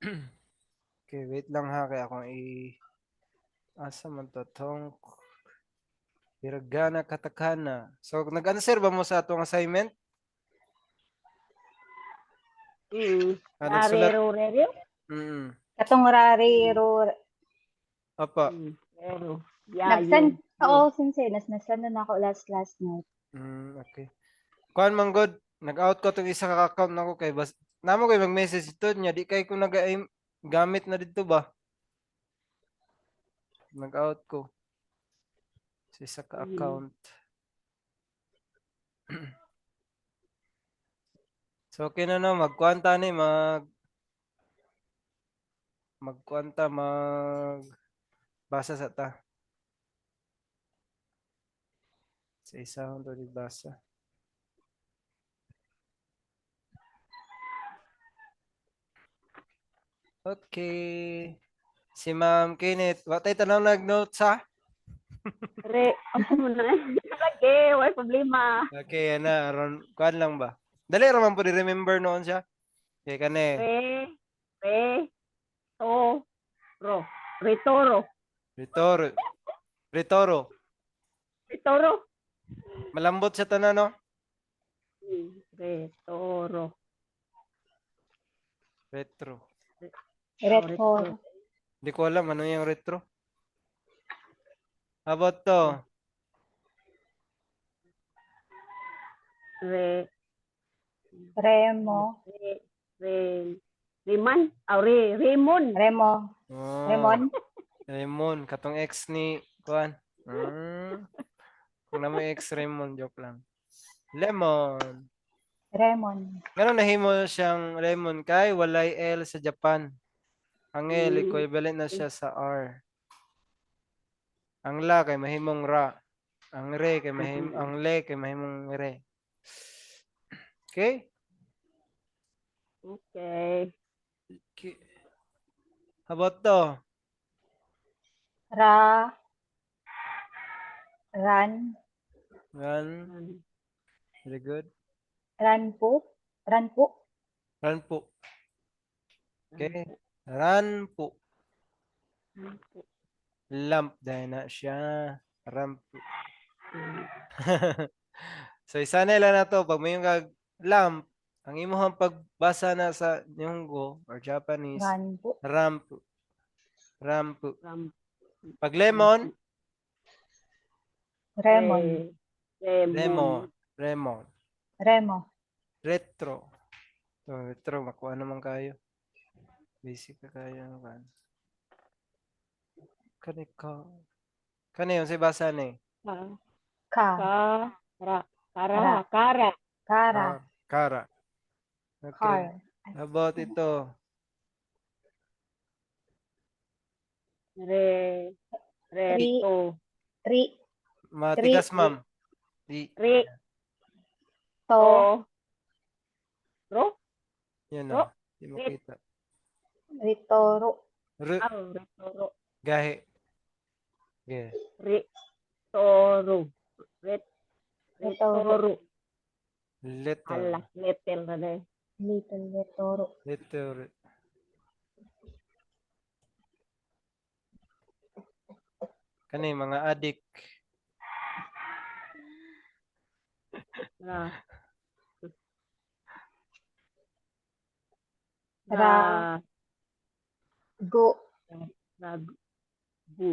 Okay, wait lang ha, kay akong i asa man to tong hiragana, katakana. So nag-answer ba mo sa atong assignment? Mm. Ah, nagsulat. Rarero, rero. Katong rariro. Apa. Rero. Ya, Nag-send, yun. Oo, sensei, nas nasend na ako last last night. Okay. Kuan man god, nag-out ko tong isa ka account nako kay bas namo kay mag-message dito niya di kay ko nag gamit na dito ba. Nag-out ko sa isa ka account. So okay na, no, magkuanta ni magkuanta, mag basa sa ta. Sa isa to di basa. Okay. Si Ma'am Kenneth, wa tay tanaw nag-notes ha? Re, ako muna. Lagi, wala problema. Okay, yan na aron kuan lang ba? Dali ra man po di remember noon siya. Okay kani. Re, re, to, ro. Retoro. Retoro. Retoro. Retoro. Malambot siya tanan, no? Retoro. Retro. Retro. Hindi ko alam ano yung retro. How about to? Re, Remo. Re, re, Reman. Oh, re, Raymond. Remo. Oh, Remon. Raymond, katong ex ni kuan. Kung na may ex Raymond, joke lang. Lemon. Remon. Ngano nahimo siyang lemon? Kay walay L sa Japan. Ang L equivalent na siya sa R. Ang la kay mahimong ra. Ang re kay mahim ang le kay mahimong re. Okay? Okay. Okay. How about to? Ra. Ran. Run. Very good. Ran po. Ran po. Run po. Okay. Run po. Lamp dahil na siya. Ramp. So isa na lang na to pag may yung kag lamp, ang imuhang pagbasa na sa Nihongo or Japanese, Ran po. Ramp. Ramp. Ram, Pag lemon, Remon. Re, Remo. Remon. Remon. Remo. Retro. So, retro, makuha naman kayo. Basic ka kayo. Ano kan. Kani ka. Kani yung sa basa ni. Ka, Ka. ka, ra, kara, Ra. kara. Kara. Ah, kara. Okay. Car. How about ito? Re, Ri. reto. Ri. Matigas, ma'am. Di. Re, To. to, ro, Yan Ro. na. Di makita. Ritoro. R. Ah, retoro. Gahi. Okay. Re, toro. Re, Retoro. retoro. Little. Ala, little na na. Little Retoro. Little. Kani mga adik. Ra. Ra. Ra, Go. ra, gu.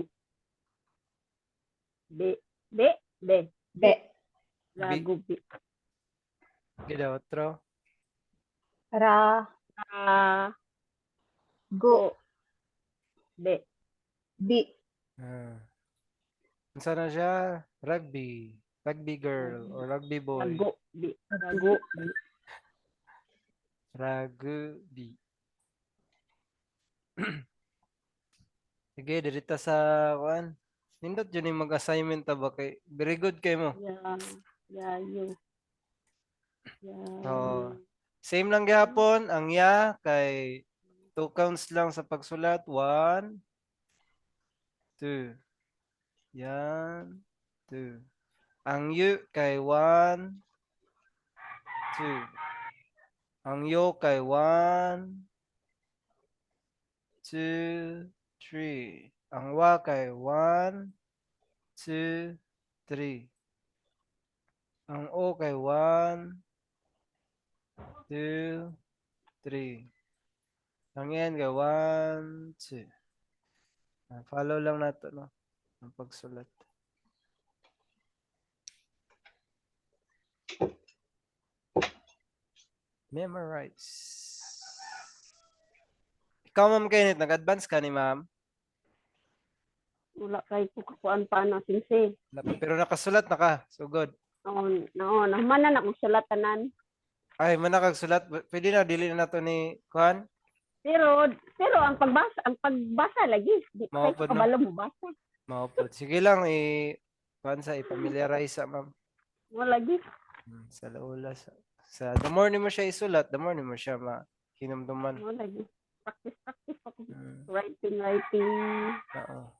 Be, be, be. Be. Bi. Ragubi. Gida otro. Ra. Ra, Go. be. Bi. Ah. Unsa na siya? Rugby. Rugby girl or rugby boy. Rago, bi. Rago, bi. Rugby. Sige, dirita sa kuan. Nindot jud ni mag-assignment ta ba kay very good kay mo. Ya, ya, yu. Ya, So, same lang gihapon ang ya kay two counts lang sa pagsulat. One, two. Yan, two. Ang yu kay one, two. Ang yo kay one, 2, 3. Ang wa kay 1, 2, 3. Ang O kay 1, 2, 3. Ang N kay 1, 2. Ah, follow lang nato, no? Ang pagsulat. Memorize. Ikaw, Ma'am Kenneth, nag-advance ka ni Ma'am? Wala kay ko kakuan pa na sensei. Wala pa, pero nakasulat na ka. So good. Oo, no, nahuman na akong sulat tanan. Ay, manakagsulat. Pwede na, dili na nato ni Kuan. Pero pero ang pagbasa lagi di Mao kay pod, no? kabalo mo basa. Mao pod. Sige lang, i kuan sa i-familiarize sa ma'am. Mo lagi. Sa laula sa the more nimo siya isulat, the more nimo siya mahinumduman. Mo lagi. Practice practice ako. Writing writing. Oo.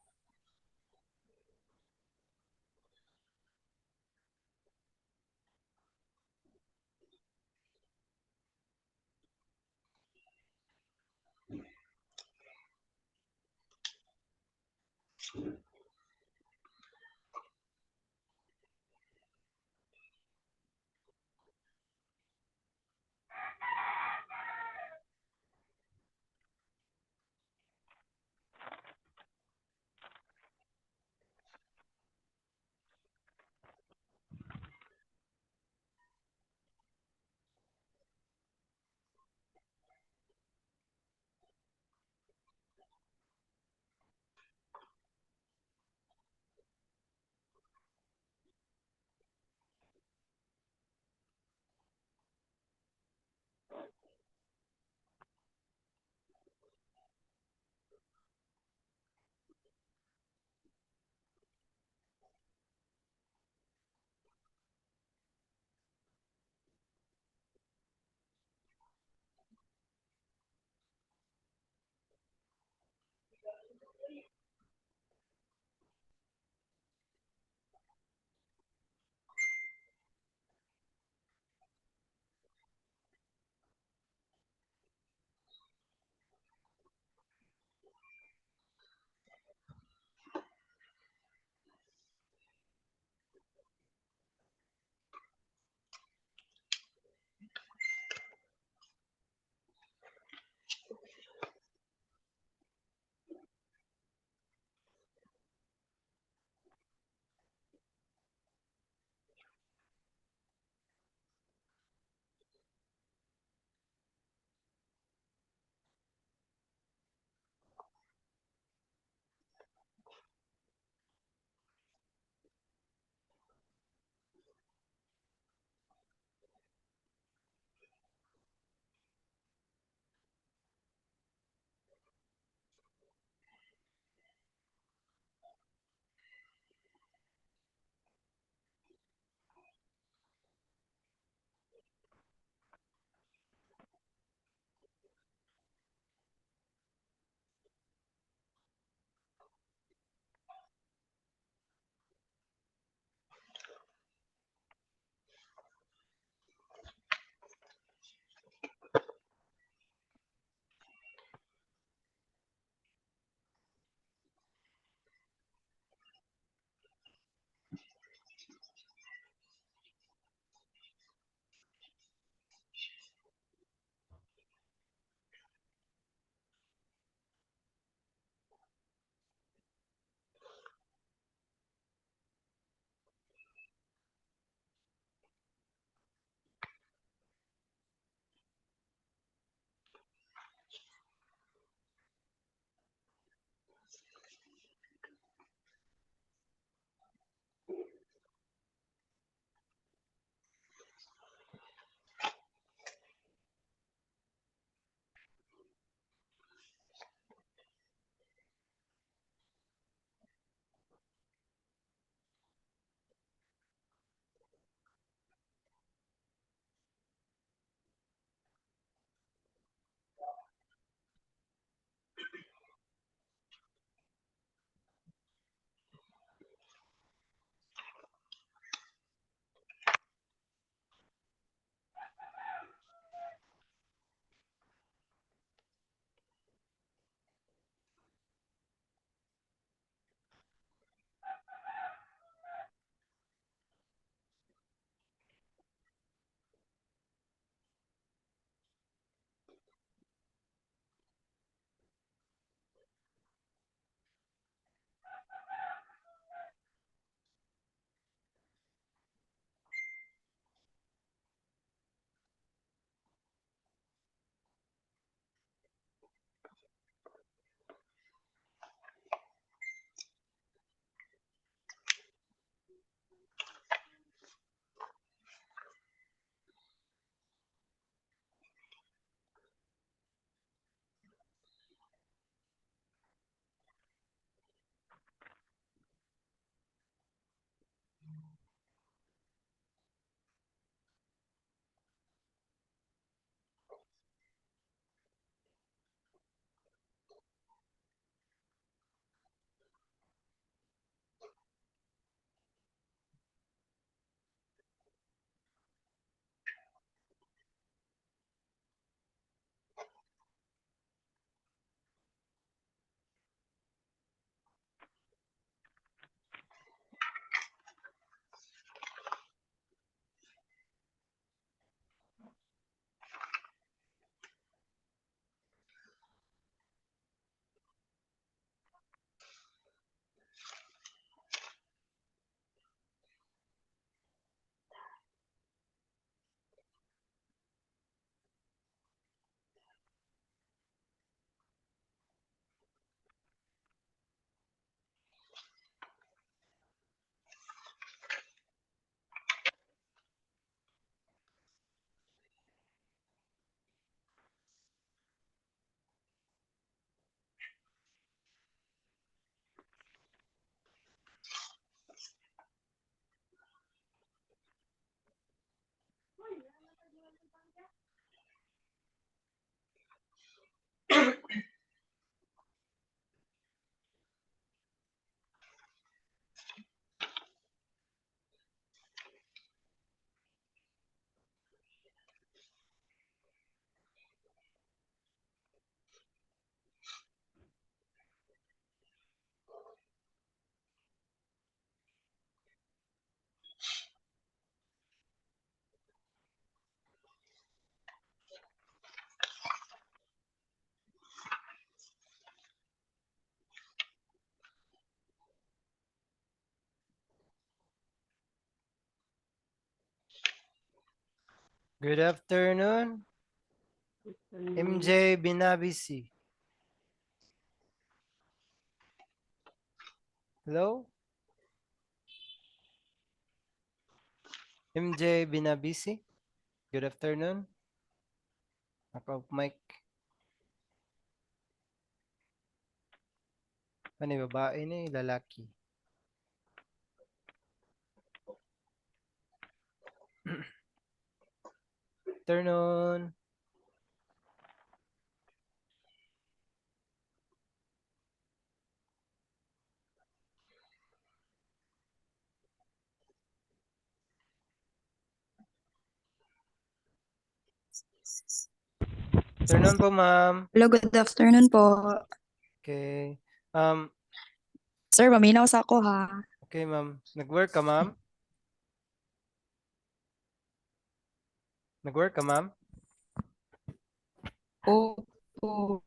Good afternoon, MJ Binabisi. Hello? MJ Binabisi. Good afternoon. Naka-off mic. Ano, babae ni lalaki? Afternoon. Afternoon po, ma'am. Hello, good afternoon po. Okay. Sir, maminaw sa ako ha. Okay, ma'am. Nag-work ka, ma'am? Nag-work ka, ma'am? Opo.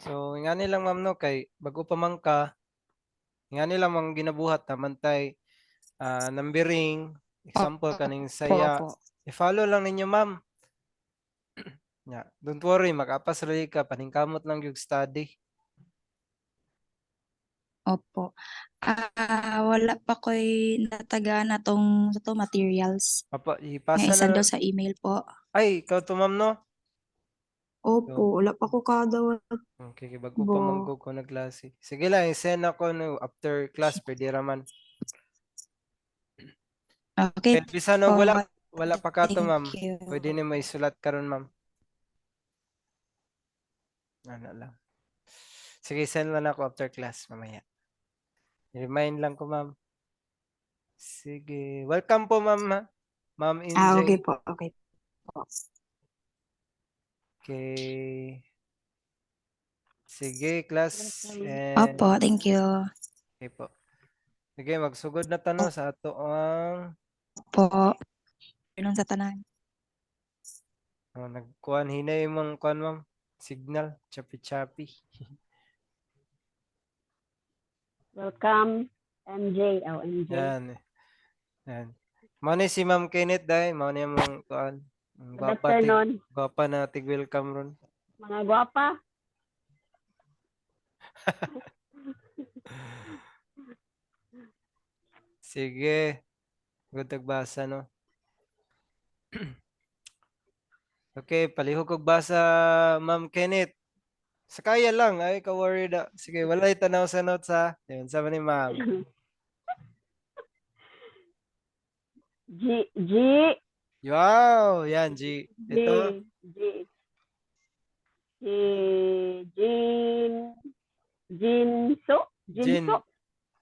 So, ngani lang, ma'am, no, kay bago pa man ka, ngani lang ang ginabuhat naman tay numbering, example kaning saya. Opo. I-follow lang ninyo, ma'am. Yeah, don't worry, makapas ra ka, paningkamot lang yung study. Opo. Wala pa ko'y natagaan atong sa to materials. Apa, Nga ipasa isa na daw sa email po. Ay, ikaw to, ma'am, no? Opo, wala pa ko kadawat. Okay, kay bago pa man Bo. ko nagklase. Sige lang, i-send ako no, after class, pwede raman. Okay Pero bisan og po. wala pa ka to, Thank ma'am. you. Pwede ni may sulat karon, ma'am. Ano lang. Sige, send lang ako after class mamaya. Remind lang ko, ma'am. Sige. Welcome po, ma'am, ha? Ma'am Ah, NJ. okay po. Okay po. Okay. Sige, class. And Opo, thank you. okay po. Sige, magsugod na tano sa ato ang Po. Ganun sa tanan. oh, nagkuan hinay mong kuan, ma'am. Signal, choppy choppy. Welcome, MJ. Oh, MJ. Yan. Yan. Mao ni si Ma'am Kenneth dai, mao ni among kuan. Ang Good gwapa tig afternoon. gwapa na tig welcome ron. Mga gwapa. Sige. Good tagbasa, no? Okay, palihog og basa, Ma'am Kenneth. Sa kaya lang, ay ka worried na. Sige, walay tanaw sa notes ha. Yun, sabi ni Ma'am. G, G, Wow, yan, G. G, Ito, G, G, Jin, Jinsu, Jin. Jinsu,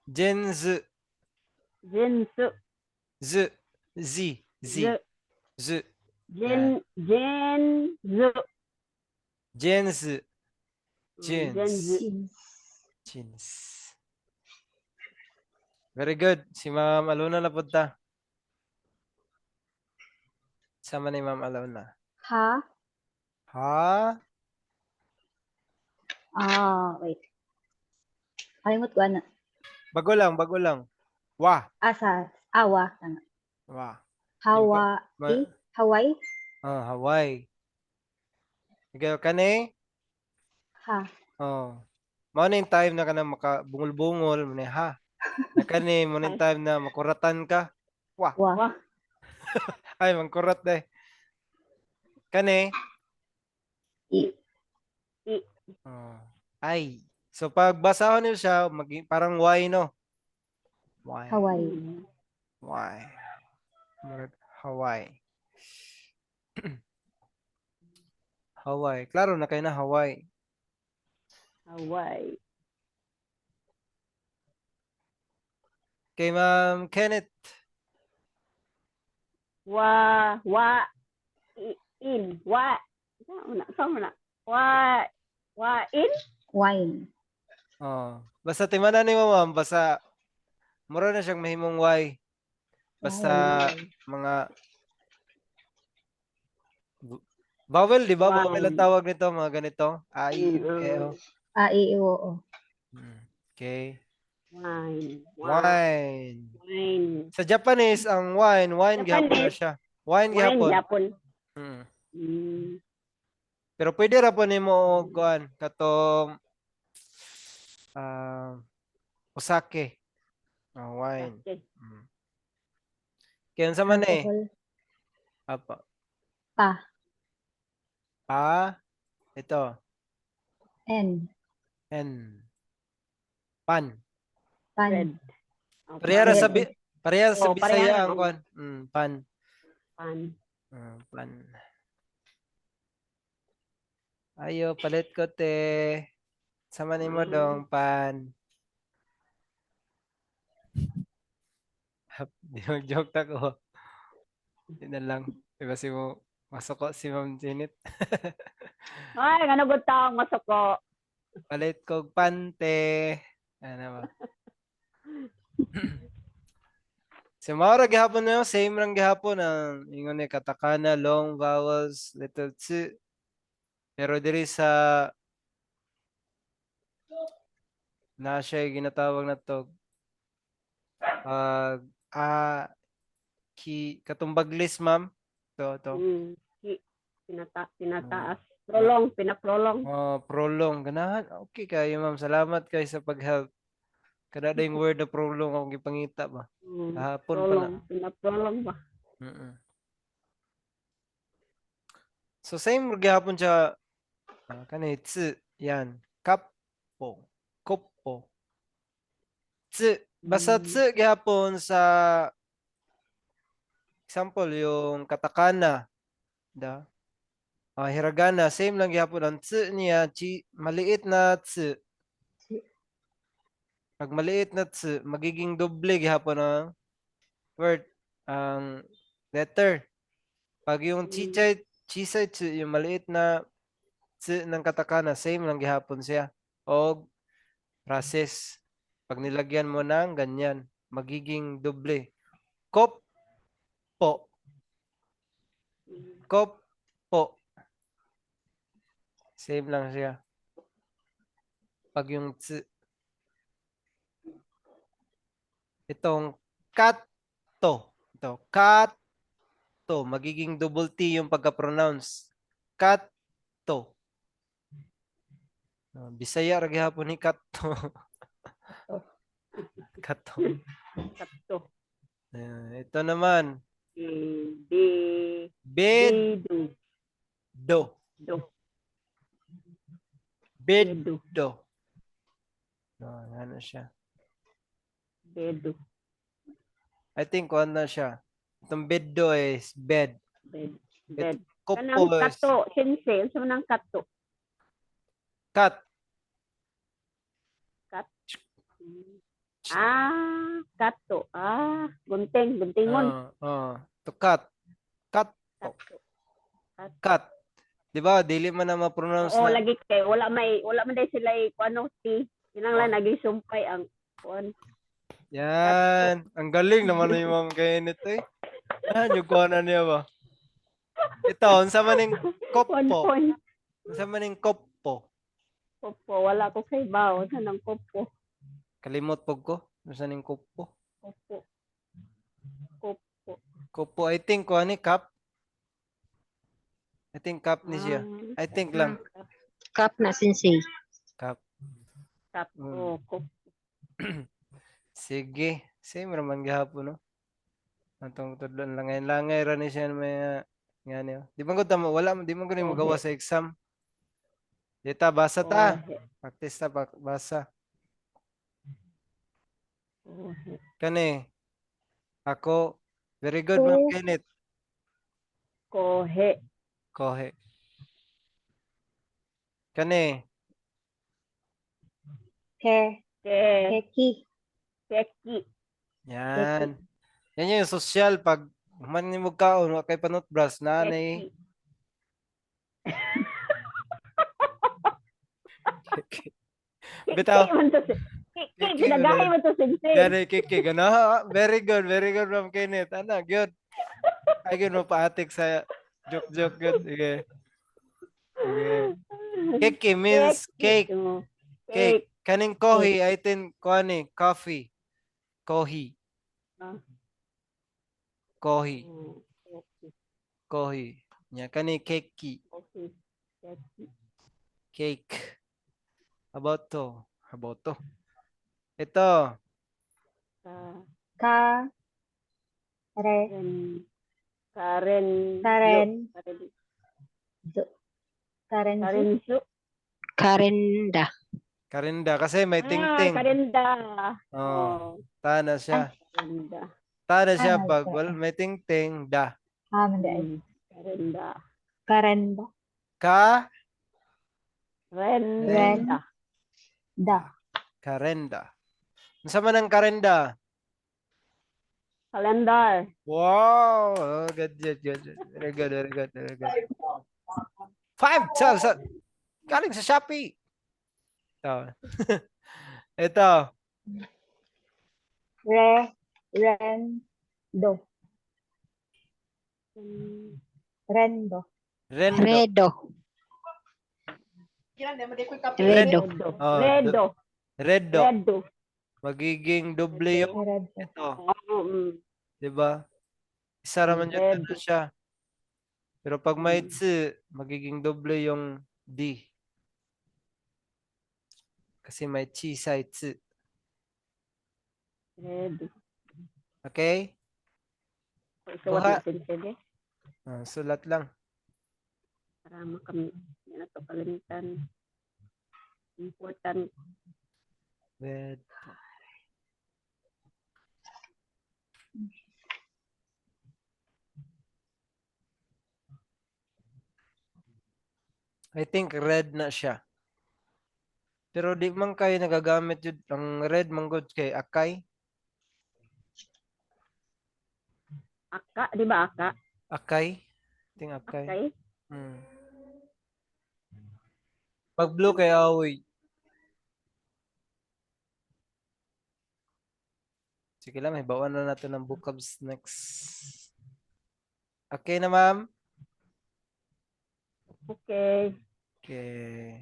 Jin, Z, Jinsu, Z, Z, Z, Z, Z. Jin, Jin, Zu, Jin, Z, Jin, Jins. Zu. Jeans. Jeans. Very good. Si Ma'am Alona na punta. Sama ni Ma'am Alona. Ha. Ha? Ah, wait. Kalimot ko ana. Bago lang, bago lang. Wa. Asa, awa. Tama. Wa. Hawa, Ma- Hawaii. Oh, Hawaii. Ikaw kani? Ha. Oh. Mao na yung time na kana makabungol-bungol mo na ha. Na kani mo na yung time na makuratan ka. Wa. Wa. Ay, mangkurat day. Kani? I. Oh. Ay. So pag basahon niyo siya, maging parang Y, no? Y. Hawaii. Y. Murag Hawaii. Hawaii. Klaro na kayo na Hawaii. Hawaii. Kay Ma'am Kenneth. Wa, wa, i, in, wa. Saan na? Saan na? Wa, wa, in? Wine. Oh. Basta timanan ni mo, ma'am, basta mura na siyang mahimong Y. Basta mga vowel, di ba? Vowel ang Wine. tawag nito, mga ganito. A, I, U, E, O. A, I, U, O. Okay. Wine. Wa, Wine. wine. Sa Japanese, ang wine, wine gihapon na Japanese. siya. Wine Wine, gihapon. Japon. Pero pwede ra po nimo og kuan katong osake. Oh, wine. Okay. Kaya unsa man eh? Alcohol. Apa. Pa. Pa. Ito. N. N. Pan. Pan. Red. Oh, Pareha ra pan. sa pareha sa Oh, Bisaya pareha ang lang. kuan. Pan. Pan. Pan. Ayo, palit ko te. Sama nimo dong pan. Di mag-joke ta ko. Di na lang. Diba si mo, masuko si Ma'am Janet. Ay, ano gud taong masuko. Palit kog pante. Ano ba? So mao ra gihapon na same lang gihapon ang ingon ni katakana, long vowels, little tsu. Pero diri sa na siya ginatawag na to pag a ki katong baglis, ma'am. To to. Ki, tinataas. Prolong, pinaprolong. Oh, prolong ganahan. Okay kayo, ma'am. Salamat kay sa pag-help. Kada yung word na prolong akong gipangita ba. Kahapon pa na. Prolong, pinaprolong ba? So same gihapon siya kani tsu yan kappo koppo tsu basta tsu gihapon sa example yung katakana da hiragana, same lang gihapon ang tsu niya chi, maliit na tsu. Tsu. Pag maliit na tsu, magiging doble gihapon ang word, ang letter. Pag yung chichay chisay tsu, yung maliit na tsu ng katakana, same lang gihapon siya og process. Pag nilagyan mo ng ganyan, magiging doble. Kop po. Kop po. Same lang siya. Pag yung tsu. Itong kato. Ito, kato. Magiging double T yung pagka-pronounce. Kato. Ah, Bisaya ra gihapon ni kato. Kato. Kato. Ayan, ito naman. B. Bed Bedo. Do. Do. Bed Bedo. do. No, ano siya? Bedo. I think kuan na siya. Itong bed do is bed. Bed. Bed. Kopo Kanang is kato, sensei. Unsa man ang kato? Cut. Ah, kato. Ah, gunting, guntingon. Ah, ah. To cut. Cut. Kato. Cut. Di ba? Dili man na ma-pronounce Oo, na. lagi kay wala man day sila kuano ti. Kinahanglan naging sumpay ang kuan. Yan. Ang galing naman ni Ma'am Kenneth eh. Ah, yung kuha na niya ba? Ito, unsa man ning One kopo? point. Unsa man ning kopo? Kopo, wala ko kay bawo sa nang kopo. Kalimot pog ko. Unsa ning kopo? Kopo. Kopo. Kopo, I think kuha ni cup. I think cup ni siya. Ah, I think lang. Cup na, sensei. Cup. Cup. Oh, kopo. Sige. Same raman gihapon, no? Atong tudlon langay-langay ra ni siya may nga niyo. Di man ko tama wala di man ko ni magawa sa exam. Di ta basa ta. Ohe. Practice ta basa. Ohe. Kani. Ako, very good, Ma'am Ko. Kenneth. Kohe. Kohe. Kani. Ke. Ke. Keki. Keki. Yan. Yan yung social pag man ni mo kaon wa kay panutbras na ni. Keki. Bitaw. Keki man to si. Keki, Keki, pinagahi man to sensei. Gani kiki gano. Very good, Ma'am Kenneth. Ana, good. Ay good mo paatik sa joke joke good. Sige. Sige. Keki means cake. Oh, Cake. Kaning kohi ay tin kuani coffee. Kohi. Ah. Kohi. Oh, okay. Kohi. Nya kani keki. Okay. Keki. Cake. About to. About to. Ito. Ka. Ka. Re. Karen. Karen. Karen. Karen. Do. Karenzu. Karenzu. Karenda. Karinda. Kasi may Ah, ting-ting. Karenda. Oh, Oh, tana siya. Karenda. Tana siya Tana pag siya. wala may ting-ting. Da. Ah, manda. Karenda. Karenda. Ka. Renda. Da. Karenda. Unsa man ang karenda? Calendar. Wow! Oh, good, good, good. Good. Very good, very good, very good. 5,000! Galing sa Shopee! Ito. Ito. Re. Ren. Do. Rendo. Rendo. Redo. Redo. Redo. Oh, Redo. Redo. Redo. Magiging doble yung Redo. ito. Oo, Di ba? Isa raman yun Redo. na siya. Pero pag may tsi, magiging doble yung D. Kasi may chi sai tsi. Redo. Okay? Ikaw Kuha. ang sensei. Ah, sulat lang. Para makami. Hindi na to kalimtan. Important. Red. I think red na siya. Pero di man kayo nagagamit yun. Ang red man gud kay akay. Aka, di ba aka? Akay. I think akay. Okay. Pag blue kay aoy. Sige lang, hibawan na natin ang vocabs next. Okay na, ma'am? Okay. Okay.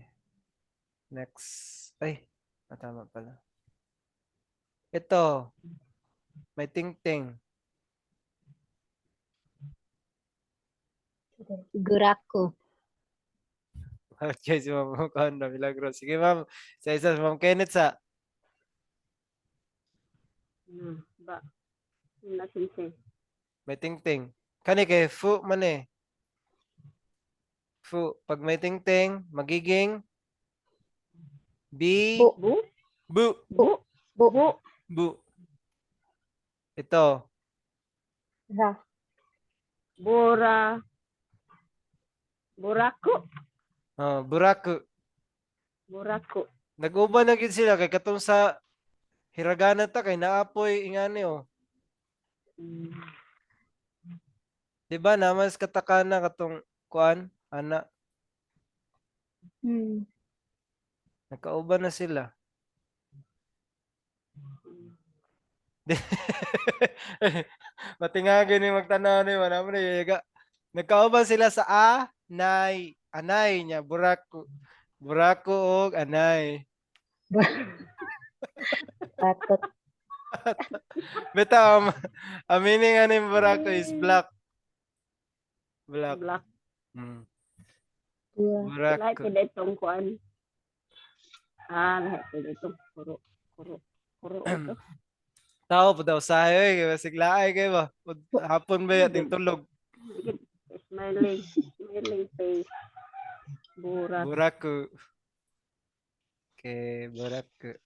Next. Ay, tama pala. Ito. May ting-ting. Gurako. Okay, si Ma'am Kuan na Milagro. Sige, ma'am. Sa isa, si Ma'am Kenneth sa. Na, ba. Na sensei. May tingting. Kani kay fu man eh. Fu. Pag may tingting, magiging B, Bu. Bu. bu, Bu. Bu. Bu. bu. Ito, Ra. Bora. Buraku. Oh, buraku. Buraku. Nag-uban na gyud sila kay katong sa hiragana ta kay naapoy ingani oh. 'Di ba naman sa katakana katong kuan ana, nagkauban na sila. Matingagin ni magtanaw ni wala mo na yaga. Nagkauban sila sa a nay, anay niya buraku. Buraku og anay. Patot. Bitaw ang meaning ani buraku is black. Black. Black. Bura. Lahat Buraku. pala itong kuan. Ah, lahat pala itong kuro. Kuro. Kuro ito. Tao po daw sayo eh, kay siglaay kay ba. Hapon ba yating tulog. Smiling. Smiling face. Burak. Buraku. Okay, buraku.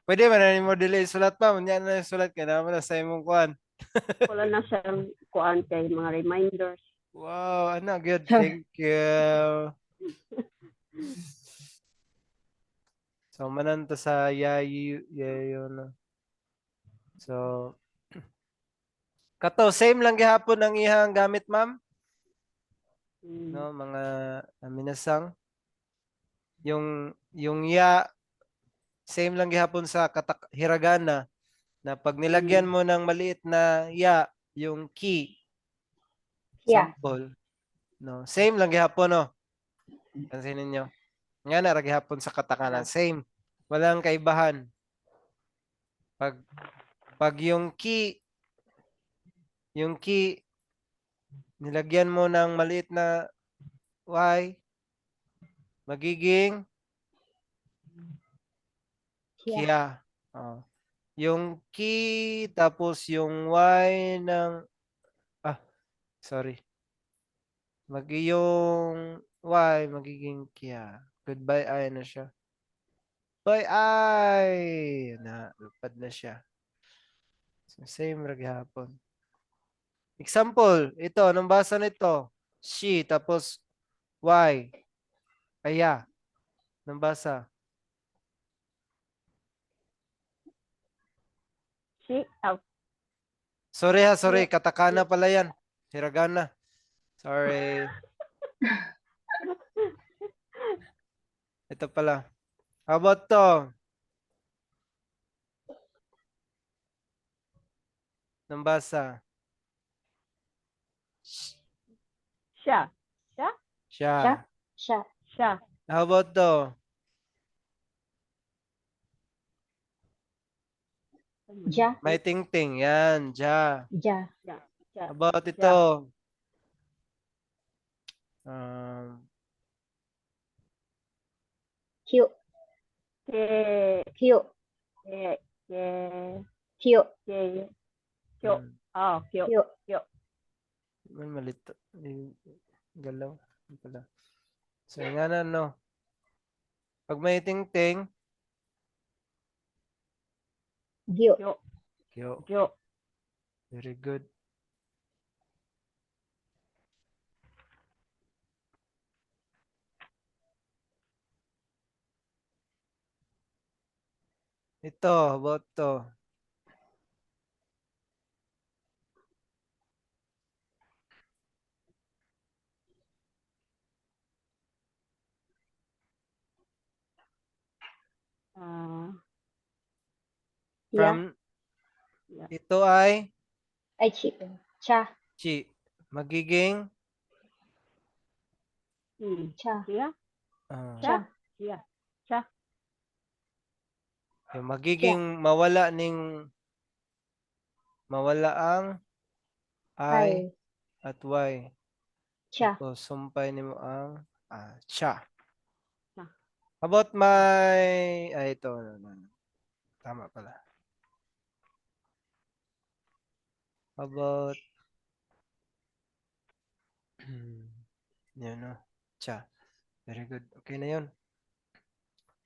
Pwede ba na nimo dili isulat pa? Unya na yung sulat kay naman na sa imong kuan. Wala na siyang kuan kay mga reminders. Wow, ana good. Thank you. So manan to sa yayu yayo na. So kato same lang gihapon ang ihang gamit, ma'am, no, mga minasang yung ya same lang gihapon sa katak hiragana na pag nilagyan mo ng maliit na ya yung ki sample, no, same lang gihapon, no, pansinin niyo nga na ra gihapon sa katakana, same, walang kaibahan pag yung ki nilagyan mo ng maliit na y, magiging Kia. kia. Oh. Yung ki tapos yung y ng, ah, sorry. Yung y magiging kia. Goodbye I na siya. Bye I na lupad na siya. So, same ra gihapon. Example, ito, anong basa nito? She tapos y. Aya. Anong basa? She out. Sorry ha, sorry. Katakana pala yan. Hiragana. Sorry. Ito pala. How about to? Nambasa. Siya. Siya. Siya. Siya. Siya. How about to? Ja. May ting-ting. Yan. Ja. Ja. Siya. How about ito? Q. Ke. Q. Ke. Ke. Q. Ke. Kyo. Ah, kyo. Q. Man, malito. Eh, galaw. Yun pala. So, yun nga na, no. Pag may ting-ting, Gyo. Kyo. kyo. Kyo. Very good. Ito, about to. Ah, Ya. From, Yeah. ito ay Ay, chi. Cha. chi. Magiging, Cha. Siya. ah, Cha. Cha. Siya. yung magiging mawala ning, mawala ang I Ay. at Y. Cha. Tapos sumpay nimo ang cha. Cha. About my, ay, ito, no, no, no. Tama pala. About yun, no? Cha. Very good. Okay na yun.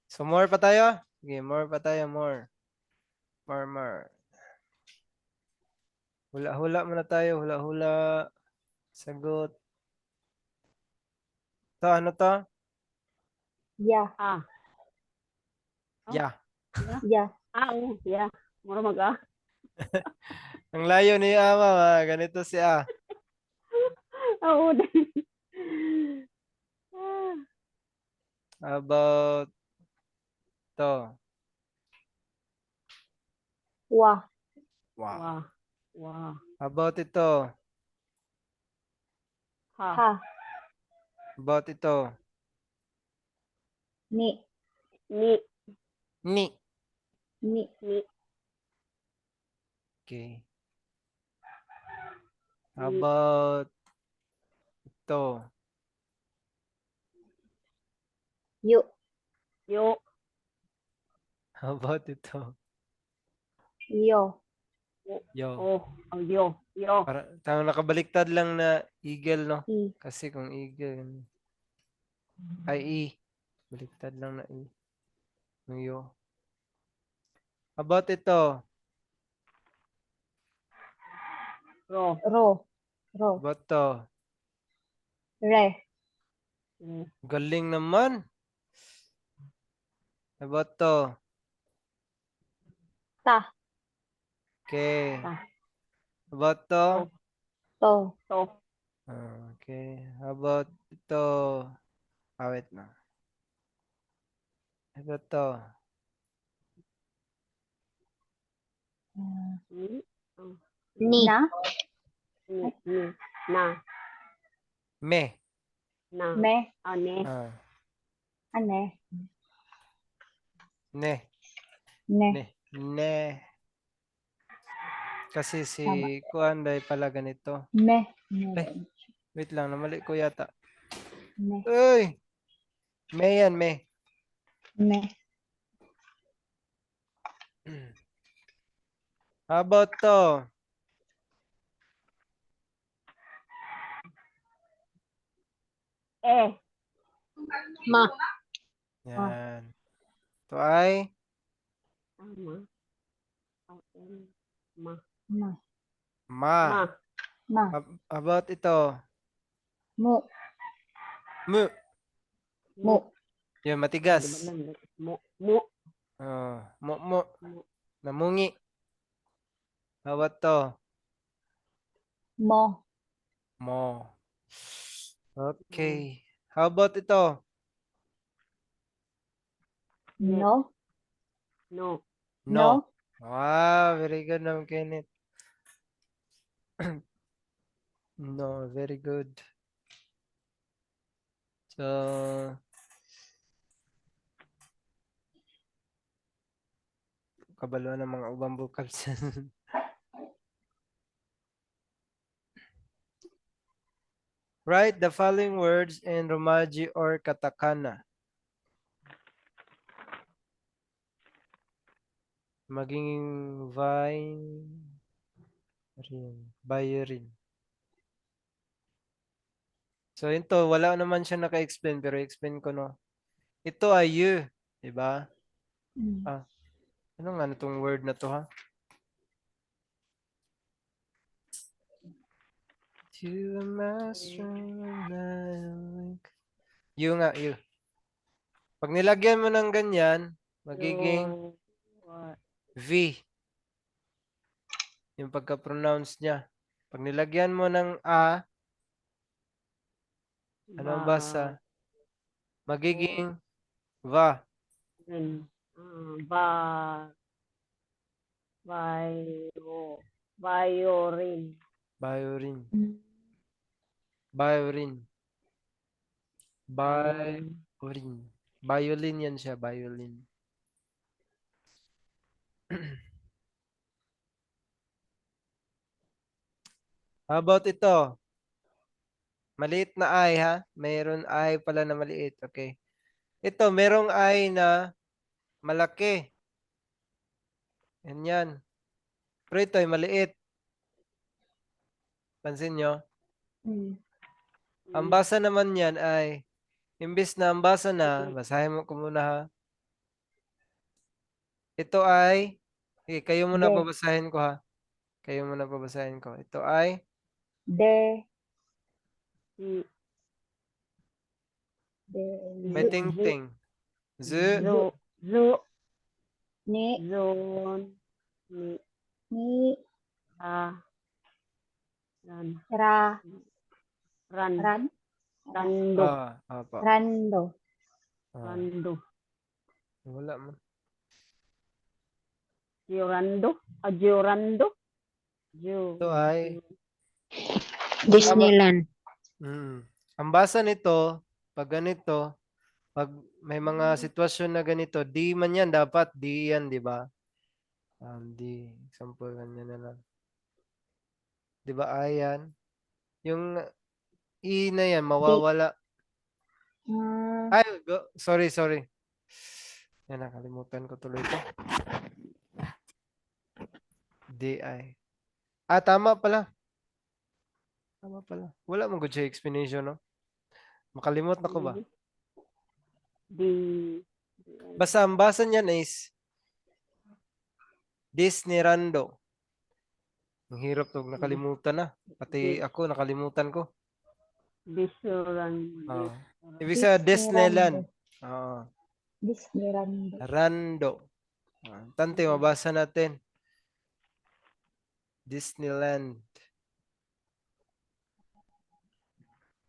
So more pa tayo? Sige, more pa tayo, more. More, more. Hula-hula muna tayo. Hula-hula. Sagot. To, ano to? Ya. Ah. Oh. Yeah. Ya. Ah, oh, yeah. Mura mag ah. Ang layo ni Ama, ah. Ganito si A. Oo. Ah. About to. Wa. Wow. Wa. Wa. About ito. Ha. Ha. About ito. Ni. Ni. Ni. Ni. Ni. Okay. About ito. Yu. Yo. About ito. Yo. Yo. Oh. Oh, yo. Yo. Para, tama, nakabaliktad lang na eagle, no? I. Kasi kung eagle, ay E. Baliktad lang na E. Yung yo. About ito. Ro. Ro. Ro. About to. Re. Re. Galing naman. About to. Ta. Okay. Ta. About to. To. To. Okay. How about ito? Ah, wait na. About to. Ni. Ni. Na. Ni. Ni. Na. Me. Na. Me. Ah, ne. Ah, Ane. Ne. Ne. Ne. Ne. Kasi si Tama. Kuan day pala ganito. Me. Me. Ay. Wait lang, namali ko yata. Me. Uy! Me yan, me. Me. How about to? Eh. Ma. Yan. Ito ay Ah, ma. Ah, em. Ma. Ma. ma. Ma. Ma. About ito? Mu. Mu. Mu. Yan, matigas. Mo. Mo. Oh, mu, mu. Mu. Namungi. How about to? Mo. Mo. Okay. How about ito? No. No. No. Wow, very good naman, Kenneth. No, very good. So, kabalo ng mga ubang vocabs. Write the following words in Romaji or katakana. Magiging vine rin, violin. So ito, wala naman siya naka-explain pero explain ko, no. Ito ay you, di ba? Mm. Ah. Ano nga na tong word na to, ha? To the master of the- You nga, you. Pag nilagyan mo ng ganyan, magiging Yo. Wa. V. Yung pagka-pronounce niya. Pag nilagyan mo ng A, ano ang basa? Magiging va. Rin. Ah, ba. Bio. Violin. Violin. Violin. Violin. Violin yan siya, violin. How about ito? Maliit na I ha. Mayroon I pala na maliit. Okay. Ito, merong I na malaki. Yan. Pero ito ay maliit. Pansin nyo? Ang basa naman yan ay, imbis na ang basa na, basahin mo ko muna ha. Ito ay, okay, kayo muna De. babasahin ko ha. Kayo muna babasahin ko. Ito ay, De. Si, De. May Zu. ting-ting. Z, zo, zo, Ni. zon, ni, Ni. a, ran, Ra. ran, Ran. rando, ah, apa. Rando. Ah, rando, wala man. Giorando, ah, Giorando, Gio, Ito ay, Disneyland. Ang basa nito, pag ganito, pag may mga sitwasyon na ganito, di man yan, dapat di yan, di ba? Di, example, ganyan na lang. Di ba, ayan? Yung i na yan, mawawala. Ay, sorry, sorry. Yan, nakalimutan ko tuloy ito. D I. Ah, tama pala. Tama pala. Wala mong good siya explanation, no? Makalimot na ko ba? D, Basta ang basa niyan is Disneyrando. Ang hirap to, nakalimutan na. Pati ako, nakalimutan ko. Disorando, Oo. Ibig sabihin, Disneyland. Oo. Disneyland. Rando. Ah, tante, mabasa natin. Disneyland.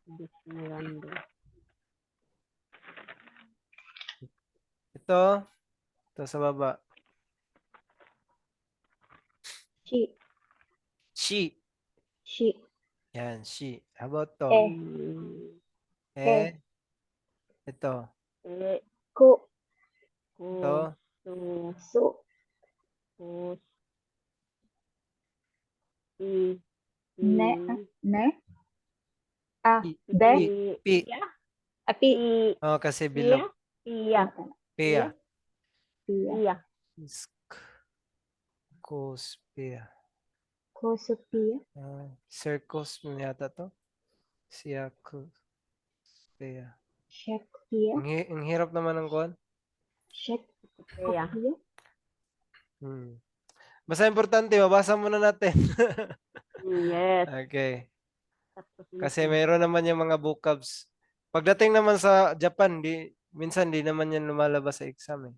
Disneyrando, Ito. Ito sa baba. Shi. She. Shi. Yan, she. How about to? Eh. Eh. Ito. E, Ku. ku, Ito. su, Su. ku, i, Ne. i, Ne. A. I. Be. i, P. ya, Api. i, Oh, kasi iya, bilog. iya, Pia. Pia. iya, Sk. Kospia. Kusupia. Ah, circus mo yata to. Siya Pia. Shakpia. Ang hirap naman ng kuwan. iya. Shakpia. Basta importante, mabasa muna natin. Yes. Okay. Tapos na Kasi siya. mayroon naman yung mga vocabs. Pagdating naman sa Japan, di, minsan di naman yan lumalabas sa exam eh.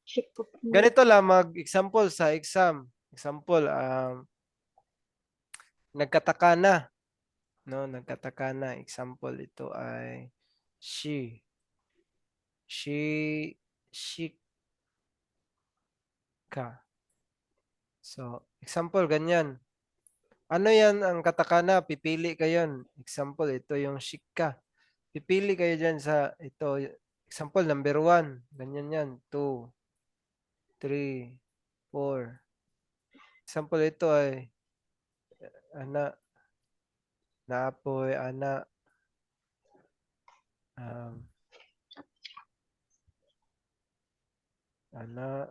Shakpia. Ganito lang, mag-example sa exam. Example, nagkataka na. No, nagkataka na. Example, ito ay she. She, she, ka. So, example, ganyan. Ano yan ang katakana? Pipili kayo. Example, ito yung shika. Pipili kayo dyan sa ito. Example, number 1. Ganyan yan. 2, 3, 4. Example, ito ay ana, naapoy, ana, ana,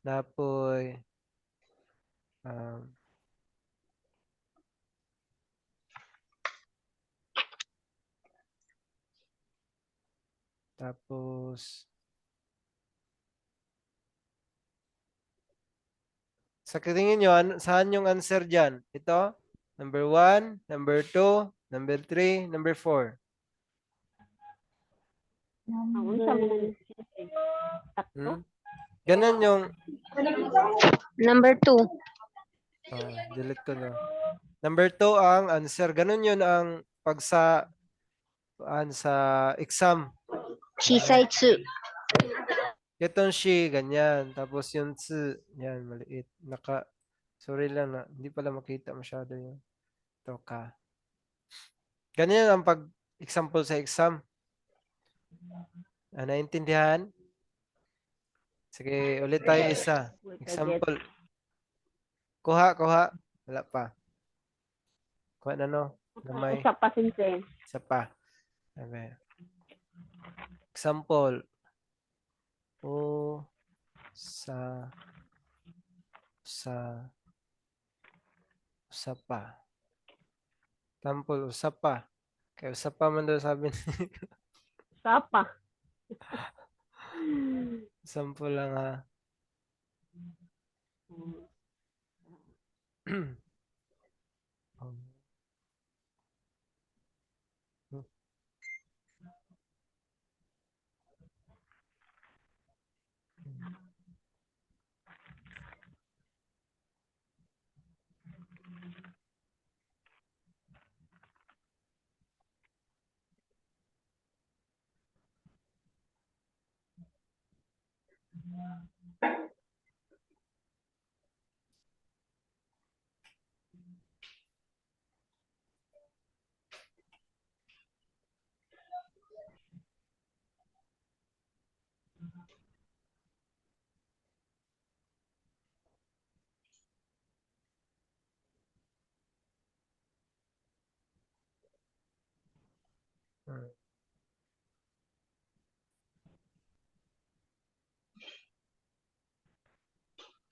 napoy, tapos sa tingin nyo, saan yung answer dyan? Ito? Number 1, number 2, number 3, number 4. Ang unsa man Number ang sakto? Ganun yung Number 2. Ah, delete ko na. Number 2 ang answer. Ganun yun ang pag sa an sa exam. Chisaitsu. Itong she, ganyan. Tapos yung tsu, yan, maliit. Naka, sorry lang na, hindi pala makita masyado yun. Ito ka. Ganyan ang pag-example sa exam. Ah, naintindihan? Sige, ulit tayo isa. Wait, I get. Example. Kuha, kuha. Wala pa. Kuha na no. Gamay. Usa pa, sensei. Isa pa. Sabi. Example. O sa sa usa pa. Example, usa pa. Kaya usa pa man daw sabi ni Usa pa. Example lang ha.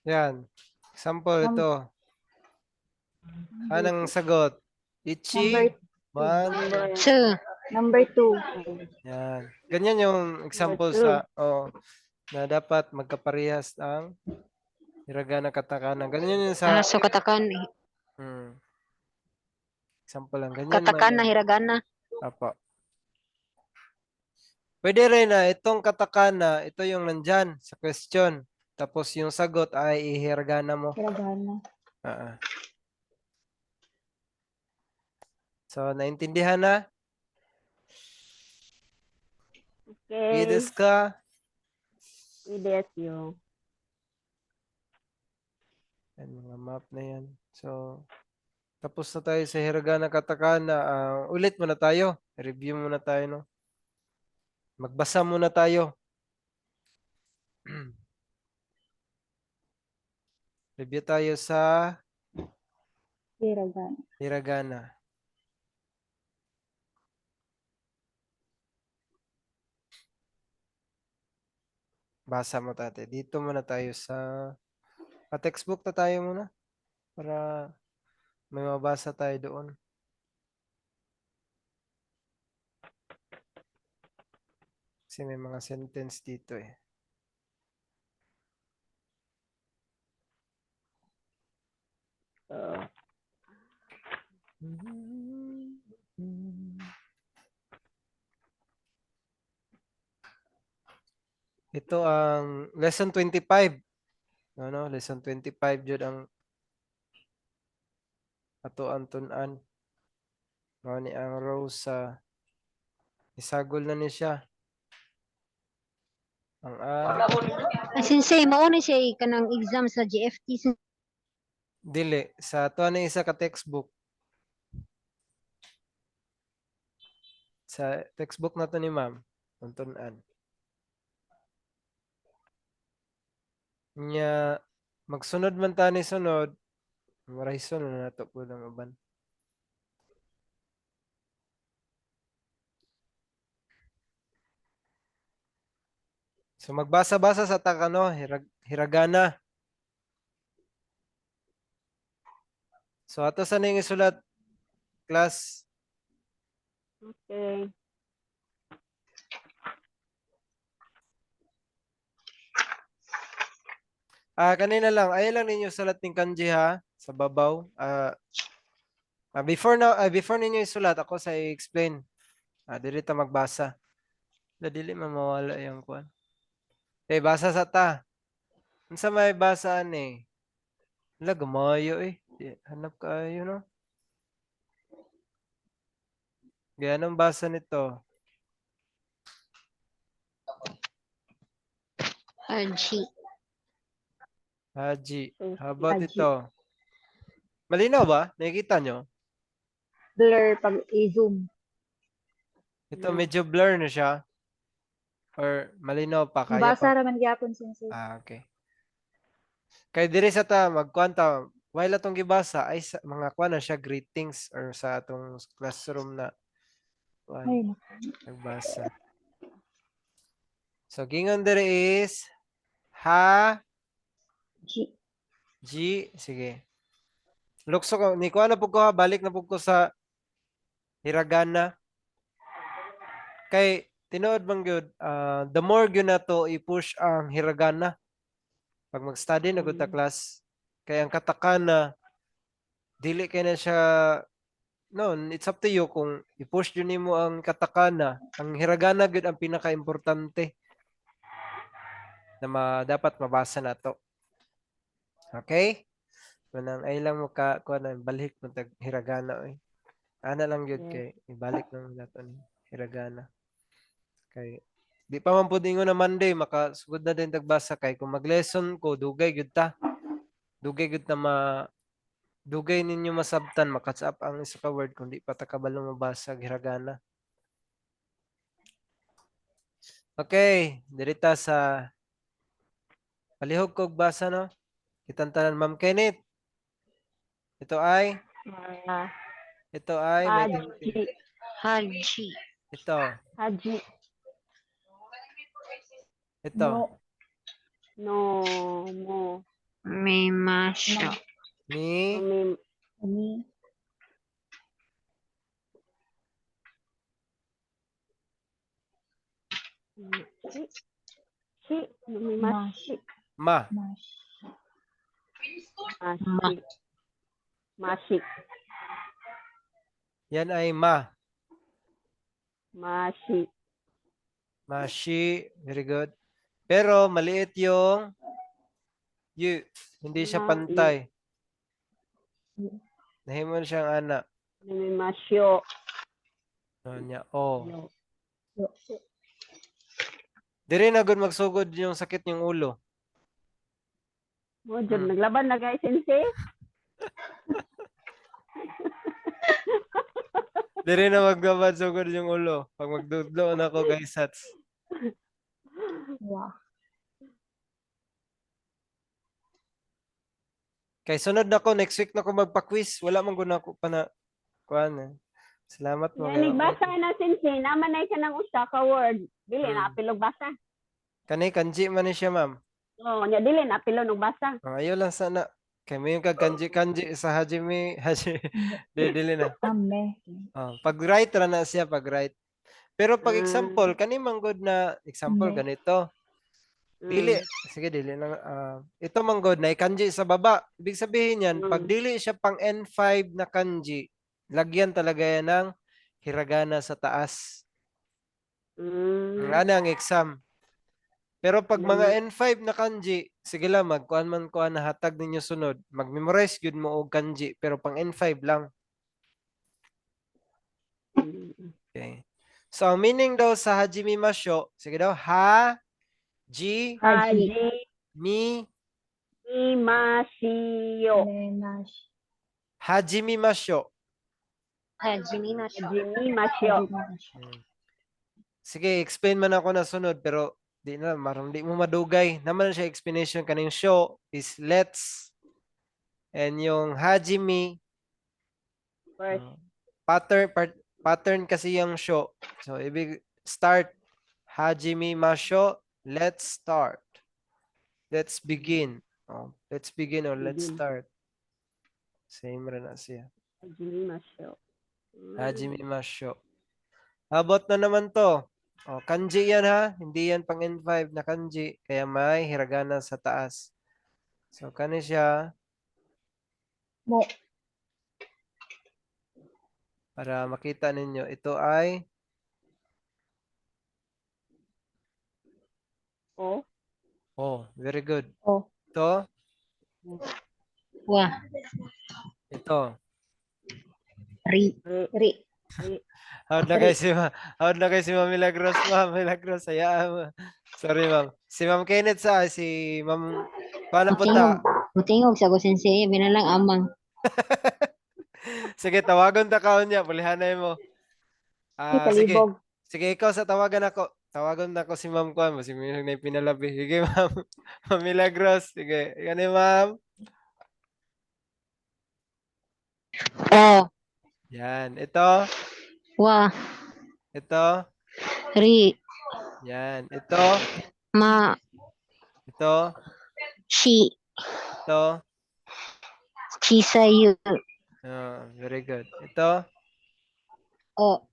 Yan. Example ito. Anong sagot? Ichi, Number one, Two. Number 2. Yan. Ganyan yung example Number two. sa oh, na dapat magkaparehas ang hiragana, katakana. Ganyan yung sa Ah, so katakana. Example lang. Ganyan man Katakana, yun. hiragana. Apo. Pwede rin na itong katakana, ito yung nandyan sa question. Tapos yung sagot ay ihiragana mo. Hiragana. Ah, ah. So, naintindihan na? Okay. いいですか? いいですよ. Yan, mga map na yan. So, tapos na tayo sa hiragana, katakana. Ah, ulit muna tayo. Review muna tayo, no? Magbasa muna tayo. Review tayo sa Hiragana. hiragana. Basa mo tate. Dito muna tayo sa pa-textbook na tayo muna para may mabasa tayo doon. Kasi may mga sentence dito eh. Ito ang lesson 25. No, lesson 25 jud ang ato ang tun-an. Mao ni ang rose sa isagol na ni siya. Ang A, Ah, sensei, mao na siya eh, kanang exam sa GFT. Dili sa ato ni isa ka textbook. Sa textbook na to ni ma'am, ang tun-an. Nya magsunod man ta ni sunod, marahison na nato pud ang uban. So magbasa-basa sa takano, hiragana. So ato sa ning isulat, class. Okay. Ah, kanina lang, ayaw lang ninyo sulat ning kanji ha sa babaw. Before ninyo isulat, ako sa i-explain. Ah, dili ta magbasa. La dili man mawala yung kuan. Eh basa sa ta. Unsa may basaan eh? Wala, gumayo eh. Di, hanap kayo no. Gaya anong basa nito? Haji. Haji. So, How about Haji. ito? Malinaw ba? Nakikita nyo? Blur pag i-zoom. Ito medyo blur na siya. Or malinaw pa kaya Basa pa. raman gyapon, sensei. Ah, okay. Kay diri sa ta magkuan ta While atong gibasa ay sa, mga kuan na siya, greetings or sa atong classroom na kuan, Ay, naku. Nagbasa. So gingon dere is ha G. G, sige. Lukso ko ni kuan na pud ko ha, balik na pud ko sa hiragana. Kay tinuod man gyud, the more gyud nato i-push ang hiragana pag mag-study na gud ta class, kay ang katakana dili kay na siya, no, it's up to you kung i-push jud nimo ang katakana. Ang hiragana gyud ang pinaka-importante na dapat mabasa nato. Okay? Manang ay lang mo ka kuan na balik mo tag hiragana oy. Ana lang gyud kay ibalik lang nato ni hiragana. Kay di pa man pud ingon na Monday makasugod na din tagbasa, kay kung mag-lesson ko dugay gyud ta. Dugay gyud ta ma dugay ninyo masabtan, maka-catch up ang isa ka word kung di pa ta kabalo mabasa og hiragana. Okay, dirita sa palihog kog basa, no. Kitang tanan, Ma'am Kenneth. Ito ay Ah, ito ay may Haji. Haji. Ito, Haji. ito. No. No. Mo. May masyo. Ni Mi. Mi. Si. Si. Numimashi. Ma. Mash. Mashi. Mashi. Yan ay ma. Mashi. Mashi. Very good. Pero maliit yung yu. Hindi siya Ma, pantay. yu. Nahimo na siyang ana. Numimasyo. Ano niya? Oh. Yo. Yo. Diri na gud magsugod yung sakit yung ulo. Mo, jud naglaban na guys, sensei. Diri na magbabad sugod yung ulo. Pag magdudlo na ako, guys, hats. Wow. Kay sunod na ko, next week na ko magpa-quiz. Wala man gud na ako pa na kuan eh. Salamat mo. Yan, nagbasa na, sensei. Naman na siya ng usa ka word. Dili na apilog basa. Kani kanji man ni siya, ma'am. Oh, nya dili na apilog og basa. Oh, ayaw lang sana. Kay may yung kag kanji kanji sa Hajime Haji. Di, dili na. Ame. Oh, pag right ra na siya, pag right. Pero pag example, kani man gud na example ganito. Dili, sige, dili na ito man gud na kanji sa baba. Ibig sabihin yan, pag dili siya pang N5 na kanji, lagyan talaga yan ng hiragana sa taas. Ano ang exam. Pero pag mga N5 na kanji, sige lang, magkuan man kuan na hatag ninyo sunod. Mag-memorize gyud mo og kanji, pero pang N5 lang. Okay. So, ang meaning daw sa Hajime Masho, sige daw, ha, ji, Haji mi, Masio. Mash. Hajime Masho. Haji masyo. Hajime Masio. Sige, explain man ako na sunod, pero di na, marang di mo madugay. Naman na siya explanation kaning show is let's. And yung Hajime, First. Pattern pattern kasi yung show. So ibig start Hajime Masho, let's start. Let's begin. Oh, let's begin or let's Begin. Start. Same rin na siya. Hajime Masio. Hajime Masho. Habot na naman to. Oh, kanji yan ha. Hindi yan pang N5 na kanji. Kaya may hiragana sa taas. So, kani siya Mo. Para makita ninyo. Ito ay O. Oh, very good. O. Ito, Wa. ito. Ri. Re. Ri. Howd na kay si Howd na kay si Ma'am Milagros, Ma'am Milagros. Hayaan mo. Sorry, Ma'am. Si Ma'am Kenneth sa si Ma'am paano po ta? Mutingog. Mutingog sa ko sensei. Binalang amang. Sige, tawagon ta kaon niya, pulihanay mo. Ah, sige. Kalibog. Sige, ikaw sa tawagan ako. Tawagon na ako si Ma'am Kwan, si Ma'am na pinalabi. Sige, Ma'am. Ma'am Milagros. Sige, kani, Ma'am. O. Yan. Ito, Wa. Ito, Ri. Yan. Ito, Ma. Ito, Shi. Ito. Chisayu. Ah, very good. Ito, O.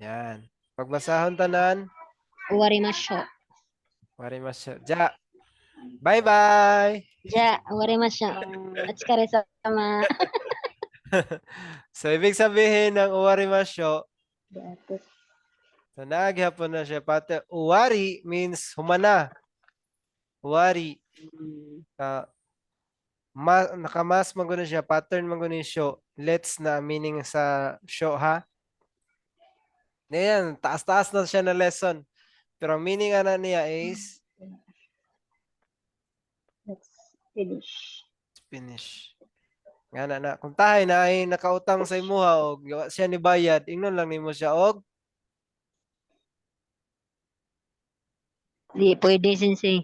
Yan. Pagbasahon tanan, Warimasho. Warimasho. Ja. Bye-bye. Ja, warimasho. Otsukare sama. So, ibig sabihin ng uwarimasho, Dapat. So, naaghapon na siya. Pati, uwari means humana. Uwari. Nakamas man gud na siya. Pattern man gud ni sho. Let's na meaning sa sho, ha? Ayan, taas-taas na siya na lesson. Pero ang meaning ana niya is Let's finish. Finish. Nga na na. Kung tahay na ay nakautang sa imuha og gawa siya ni bayad, ingnon lang nimo siya og Di pwede, sensei.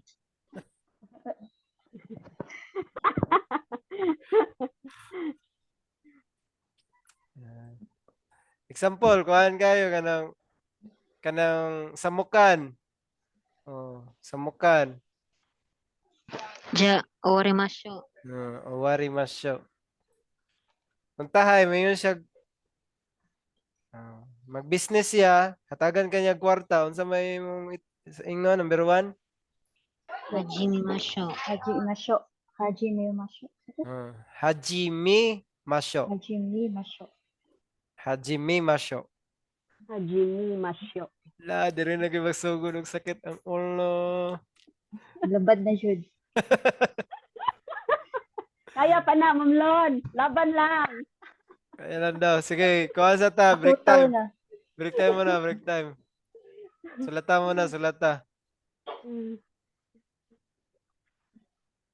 Example, kuan kayo kanang samukan. Oh, samukan. Ja, warimasho. Owari masyo. Kung tahay, mayon siya mag-business siya, hatagan kanya kwarta, unsa may imong ingnon number 1? Hajime masho. Haji masyo. Haji masyo. Hajime masyo. Hajime masyo. Hajime masyo. Hajime masyo. La, diri na gyud magsugod og sakit ang ulo. Labad na jud. Kaya pa na, Ma'am Lon. Laban lang. Kaya lang daw. Sige, kuha sa ta, break Akutaw time. na. Break time muna, break time. Sulata muna, sulata.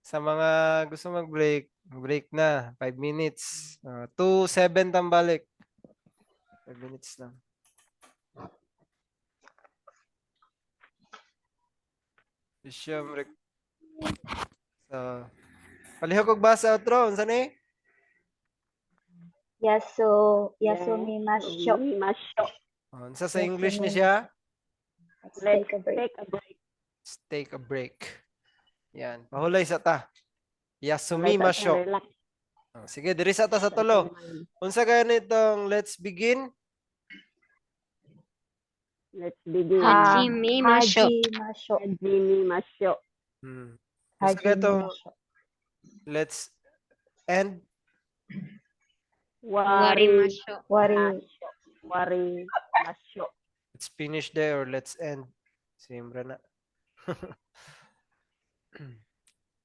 Sa mga gusto mag-break, break na. 5 minutes. 2:07 tambalik. 5 minutes lang. Siyempre. So, palihog og basa outro. Unsa ni? Yaso, yasumi masyo. Yasumi masyo. Oh, unsa sa English ni siya? Let's Let's take a break. take a break. Let's take a break. Yan. Pahulay sa ta. Yasumi masyo. Relax. Oh, sige, diri sa ta sa tulo. Unsa kayo nitong let's begin? Let's begin. Hajime masho. Haji masyo. Hajime masyo. Unsa kayo Hajime itong masyo. Let's end? Wari Warimasho. Wari. masyo. Wari masyo. Let's finish there or let's end. Same ra na.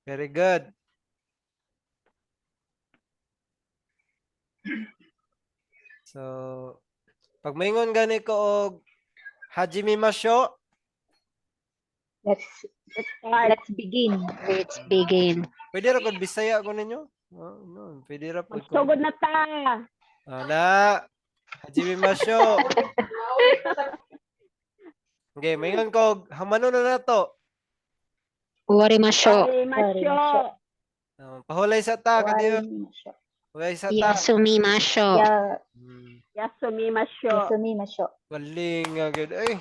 Very good. So, pag maingon gani ko og Hajime Masyo, Let's Let's start. let's begin. Let's begin. Pwede ra kung Bisaya ko ninyo? Oh, no, pwede ra pud ko. Magsugod na ta. Ah, na. Hajime Masyo. Okay, maingon ko og hamano na nato. Warimasho. Wari masyo. Pahulay sa ta kadiyo. Wari masyo. Pahulay sa ta. Yasumi masho. Ya, Yasumi masyo. yasumi masyo. Galing nga gud. Ay.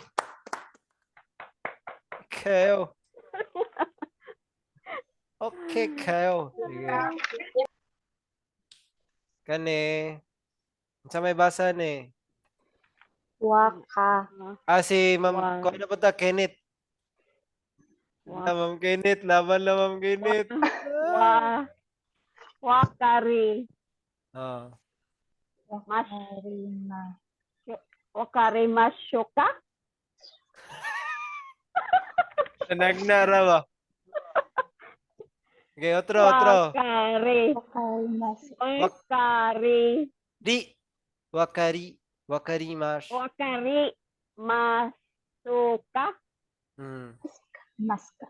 Kayo. Okay, kayo. Sige. Kani. Unsa may basa ni? Waka. Ah, si Ma'am, Wa- kuno po ta Kenneth. Wa, Ah, Ma'am Kenneth, laban na Ma'am Kenneth. wa, wakari. Ah. Mas- Wakarima. Wakari masyo ka? Nagnara ba? Okay, otro, otro. Wakari. Wakarimas. Wakari. Di. Wakari. Wakarimash. Wakari masuka. Maska.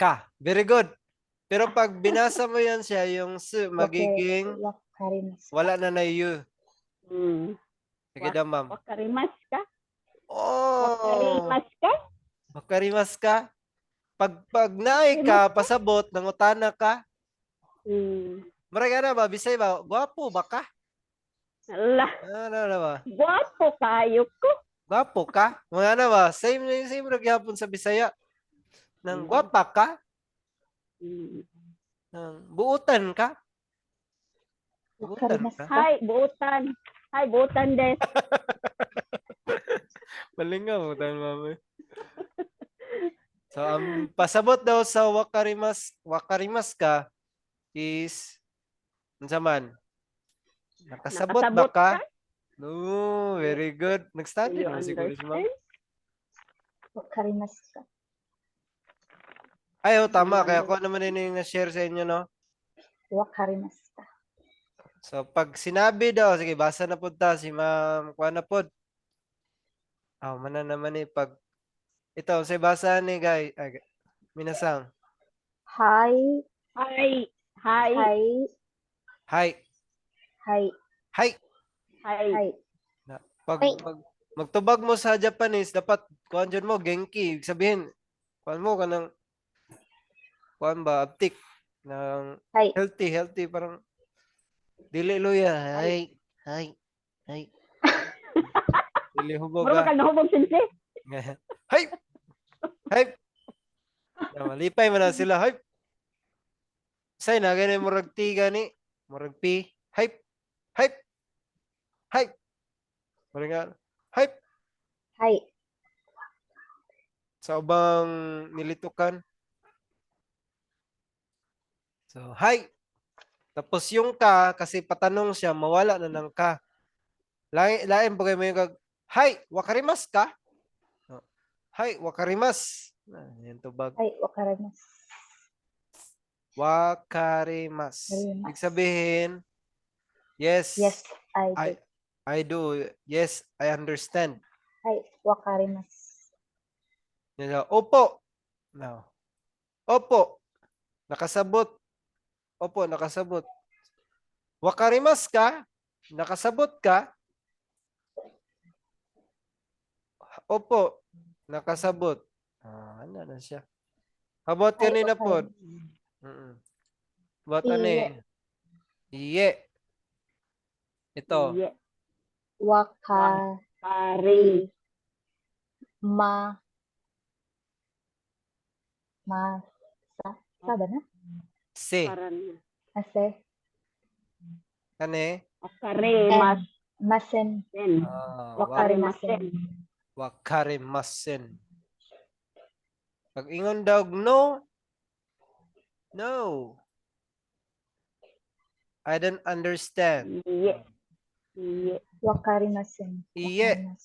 Ka. Very good. Pero pag binasa mo yan siya, yung s magiging Wakarimas. Wala na na U. Sige daw, ma'am. Wakari maska. Oh! Wakari maska. Wakarimas ka? Pag naay ka, pasabot, nangutana ka. Maray ka na ba? Bisay ba? Gwapo ba ka? Ala, Ano na ba? gwapo kayo ko. Gwapo ka? Mga ano ba? Same na yung same ra gyapon sa Bisaya. Nang gwapa ka? Nang buutan ka? Buutan Wakarimas ka? ka. Hi, buutan. Hi, buutan des. Malingaw buutan, mami. So, ang pasabot daw sa wakarimas, wakarimas ka is unsa man? Nakasabot ba Nakasabot ka? No, very good. Nag-study Do you naman siguro si ma'am. understand? Wakarimas ka. Ay, oh, tama. Kaya ako naman yun yung na-share sa inyo, no? Wakarimas ka. So, pag sinabi daw, sige, basa na po ta, si ma'am, kuha na po. Ah, mana naman eh, pag, ito, sa basa ni guy, ay, minasang, Hi, Hi, hi, hi, hi, hi, hi. hi. hi. Pag, Hi. pag magtubag mo sa Japanese, dapat, kuhan dyan mo, genki, ibig sabihin, kuhan mo, kanang, kuhan ba, aptik, ng Hi. healthy, healthy, parang, dili luya, hi, hi, hi. Dili hubog Mura ah. ka nahubog, sensei. Hay! Hay! Na, malipay man na sila. Hay! Say na gani murag T gani, murag P. Hay! Hay! Hay! Murag nga. Hay! Hi. Sa ubang nilitukan. So, hi. Tapos yung ka, kasi patanong siya, mawala na ng ka. Lain, lain po kayo mo yung kag, hi, wakarimas ka? No. Hi, wakarimas. Ah, yan tubag. Hi, wakarimas. Wakarimas. Wakarimas. Ibig sabihin, yes, Yes, I I, do. I do. Yes, I understand. Hi, wakarimas. Yan siya, opo. No. Opo. Nakasabot. Opo, nakasabot. Wakarimas ka? Nakasabot ka? Opo, nakasabot. Ah, ano na siya. How about Ay, kanina okay. po? About ano Iye. eh? Iye. Ito. Yeah. Wakari Pare. ma ma sa sa ba na? Si. Parang Ase Kani? Wakare mas masen. sen. Ah, Wakare Wakarimasen. masen. Wakarimasen. Pag ingon daw, no. No. I don't understand. Yeah. Yeah. Wakarimasen. Iye. Wakarimas.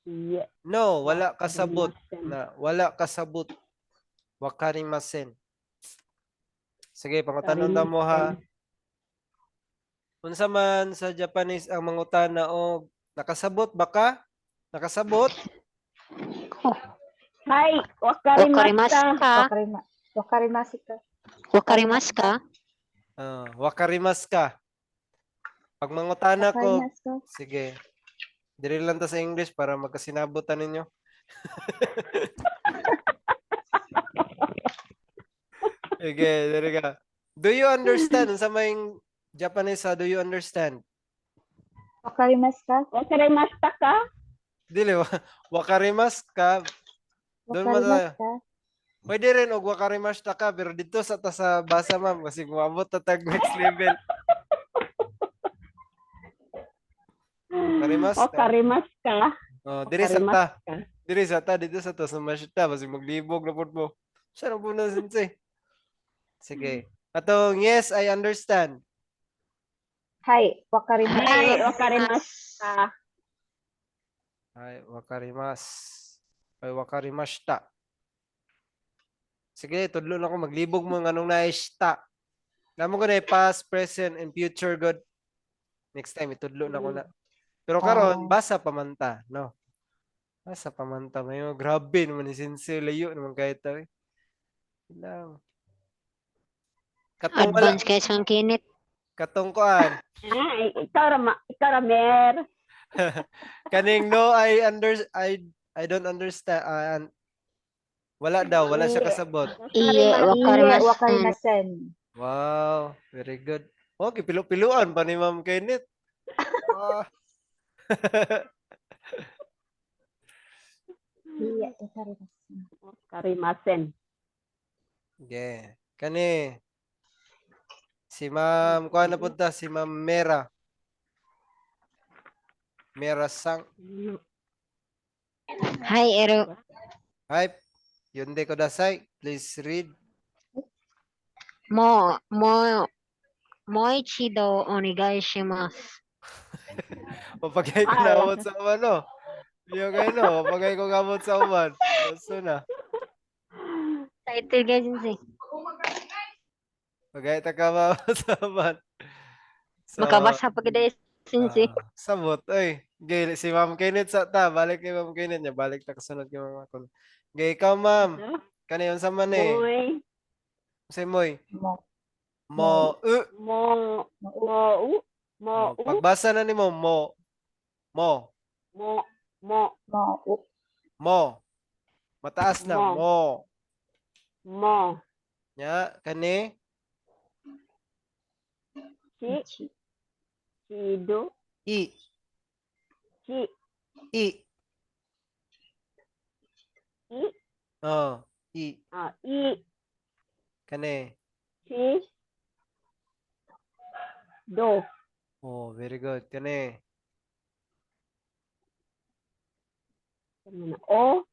Yeah. No, wala kasabot. Wakarimasen. Na, wala kasabot. Wakarimasen. Sige, pangutanon na mo ha. Unsa man sa Japanese ang mangutana og nakasabot ba ka? Nakasabot? Hi, Wakarimasu wakarimasta. ka? Wakarima wakarimasu ka. Wakarimasu ka? Ah, wakarimas ka. Pag mangutana ko, Wakarimasu ka. sige. Diri lang ta sa English para magkasinabutan ninyo. Sige, diri ka. Do you understand? Unsa may Japanese ha? Do you understand? Wakarimasu ka. Wakarimasta ka? Dili, wakarimas ka. Doon mo Wakarimasu tayo. ka. Pwede rin og wakarimashita ka pero dito sa ta sa basa ma'am kasi umabot ta tag next level. Wakarimas ka. Wakarimas ka. Oh, diri sa ta. Wakarimas ka. Diri sa ta dito sa ta sa mashita basi maglibog na pud mo. Siya na po na sensei. Sige. Atong yes, I understand. Hi, wakarimasu. Hi, wakarimasta. Ay, wakarimas. Ay, wakarimashita. Sige, tudlo na ako maglibog mo ng anong naishita. Namo ko na eh, past, present, and future good. Next time, itudlo na ko na. Pero karon Ah. basa pa man ta, no? Basa pa man ta. May mga grabe naman ni Sensei. Layo naman kahit tayo. Lang. Katong wala, Advance kay sa kinit. katong kuan. Ay, ikaw ra, ikaw ra, mer. Kaning no, I don't understand. Ah, wala daw, wala siya kasabot. Iye, Iye, wakarimasu. wakarimasen. Wow, very good. Okay, pilo-piluan pa ni Ma'am Kenneth. Ah. Iya, karimasen. Karimasen. Okay. Kani. Si Ma'am, kuha na punta, si Ma'am Mera. Mera Sang. Hi, Ero. Hi. Yunde kudasai. Please read. Mo, mo, moichido onegai shimasu. Mapagay ko Ay. na sa uman, no? Yung ano, mapagay ko gamot sa uman. Gusto na. Title guys, sensei. Pagay ta ka ba sa uman. So, Makabasa pa gid sensei. ah, sabot, oy. Gay, si Ma'am Kenneth sa ta, balik kay Ma'am Kenneth niya, balik ta kasunod kay Ma'am Akon. Gay, ikaw, Ma'am. Kani unsa man eh? Moy. Unsay moy? Mo. Mo, u. Mo. Mo. Mo. U. Mo. Mo. U. Pagbasa na nimo mo. Mo. Mo. Mo. Mo. U. Mo. Mataas na Mo. mo. Mo. Nya, kani Chi. Chi. Chido. i Chi. i. I. Oh, i Ah, I. kani. Chi. Do. Oh, very good. Kani. Ano na? O.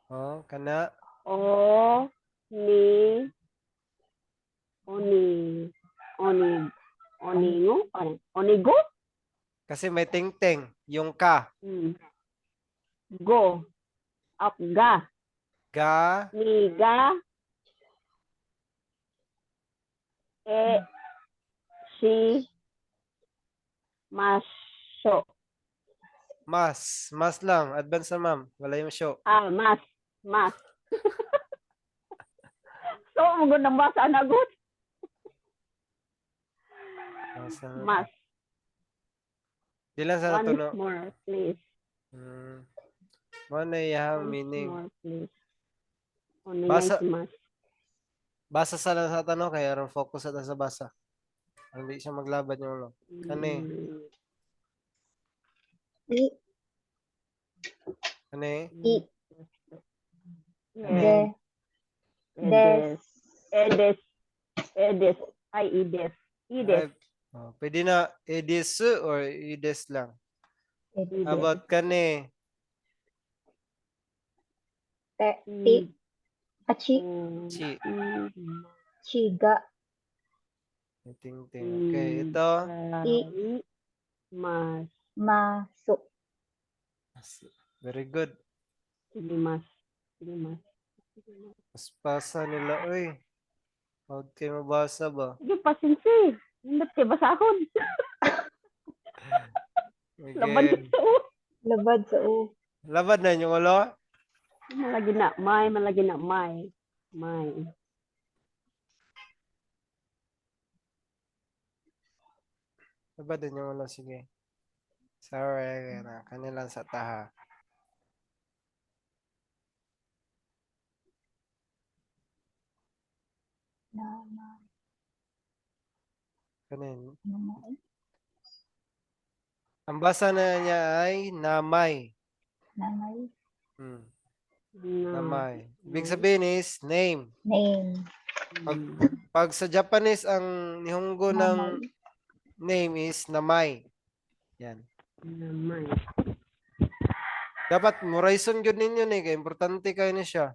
Oh, kana O. Ni. Oni. Oni. Oningo. Oni. Onigo? Kasi may ting-ting, yung ka. Go. Up, ga. Ga, Ni, ga. E. Si. Maso. Mas. Mas lang. Advance na, ma'am. Wala yung show. Ah, mas. Mas. So, magandang basa na good. Mas. Na. Mas. Di lang sa Once natuno. more, please. Mo na iyang Once meaning. more, please. Only Basa- mas. Basa sa lang sa tanong, kaya aron focus sa sa basa. Hindi siya maglabad yung ulo. Kani. I. Kani. I. Yeah. De. Des. Edes. Edes. Ay, Edes. Edes. Ay, oh, pwede na edis or ides lang. Edes. About kani. Te. Ti. Achi. Chi. Chiga. Ting ting. Okay, ito. I. Mas. Maso. Very good. Sige, mas. Sige, mas. Mas pasa nila, oy. Huwag kayo mabasa ba? Sige, pasinsi. Nindot kay basahon. Laban Again. sa u. Labad sa U. Labad na inyong ulo. Malagi na, may. Malagi na, may. May. Labad na inyong ulo. Sige. Sorry, na. Kanilang sa taha. Nama. Kanin. Nama. Ang basa na niya ay namay. Namay. Na. Namay. Ibig sabihin is name. Name. Pag sa Japanese, ang nihongo ng Namay. name is namay. Yan. Namay. Dapat muraison gyud ninyo ni kay importante kayo ni siya.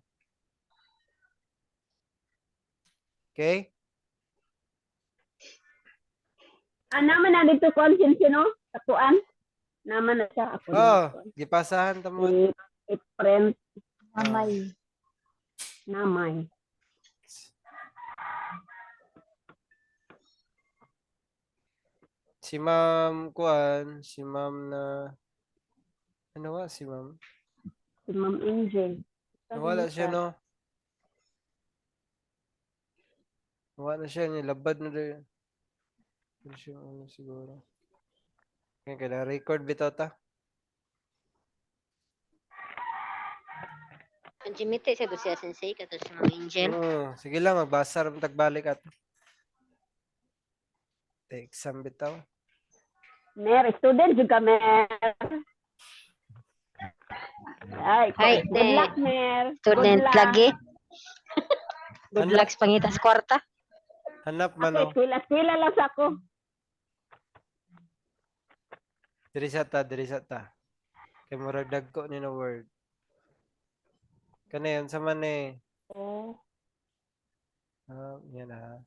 Okay? Ah, naman na dito conscience, no? Katuan. Naman na siya. Ako Oh, gipasahan ta mo. I-print Namay. namay. Si Ma'am Kuan, si Ma'am na ano nga si Ma'am? Si Ma'am Angel. Nawala siya, no? Nawala na siya, nilabad na rin. Ano siya, ano siguro. Ngayon, kailangan record bitaw ta. Ang jimite sa siya sensei kato si Ma'am Angel. Oo, sige lang, magbasa rin tagbalik at. Take exam bitaw. Mer, student jud ka, Mer. Ay, Ay, good eh, luck, Mer. Student Good luck. lagi. Good Ano? luck sa pangitas kwarta. Hanap man Ako, oh. eskwela, eskwela lang sa ako. Diri sa ta, diri sa ta. Kay murag dagko ni na word. Kani unsa man eh. Oh. Ah, yan ah.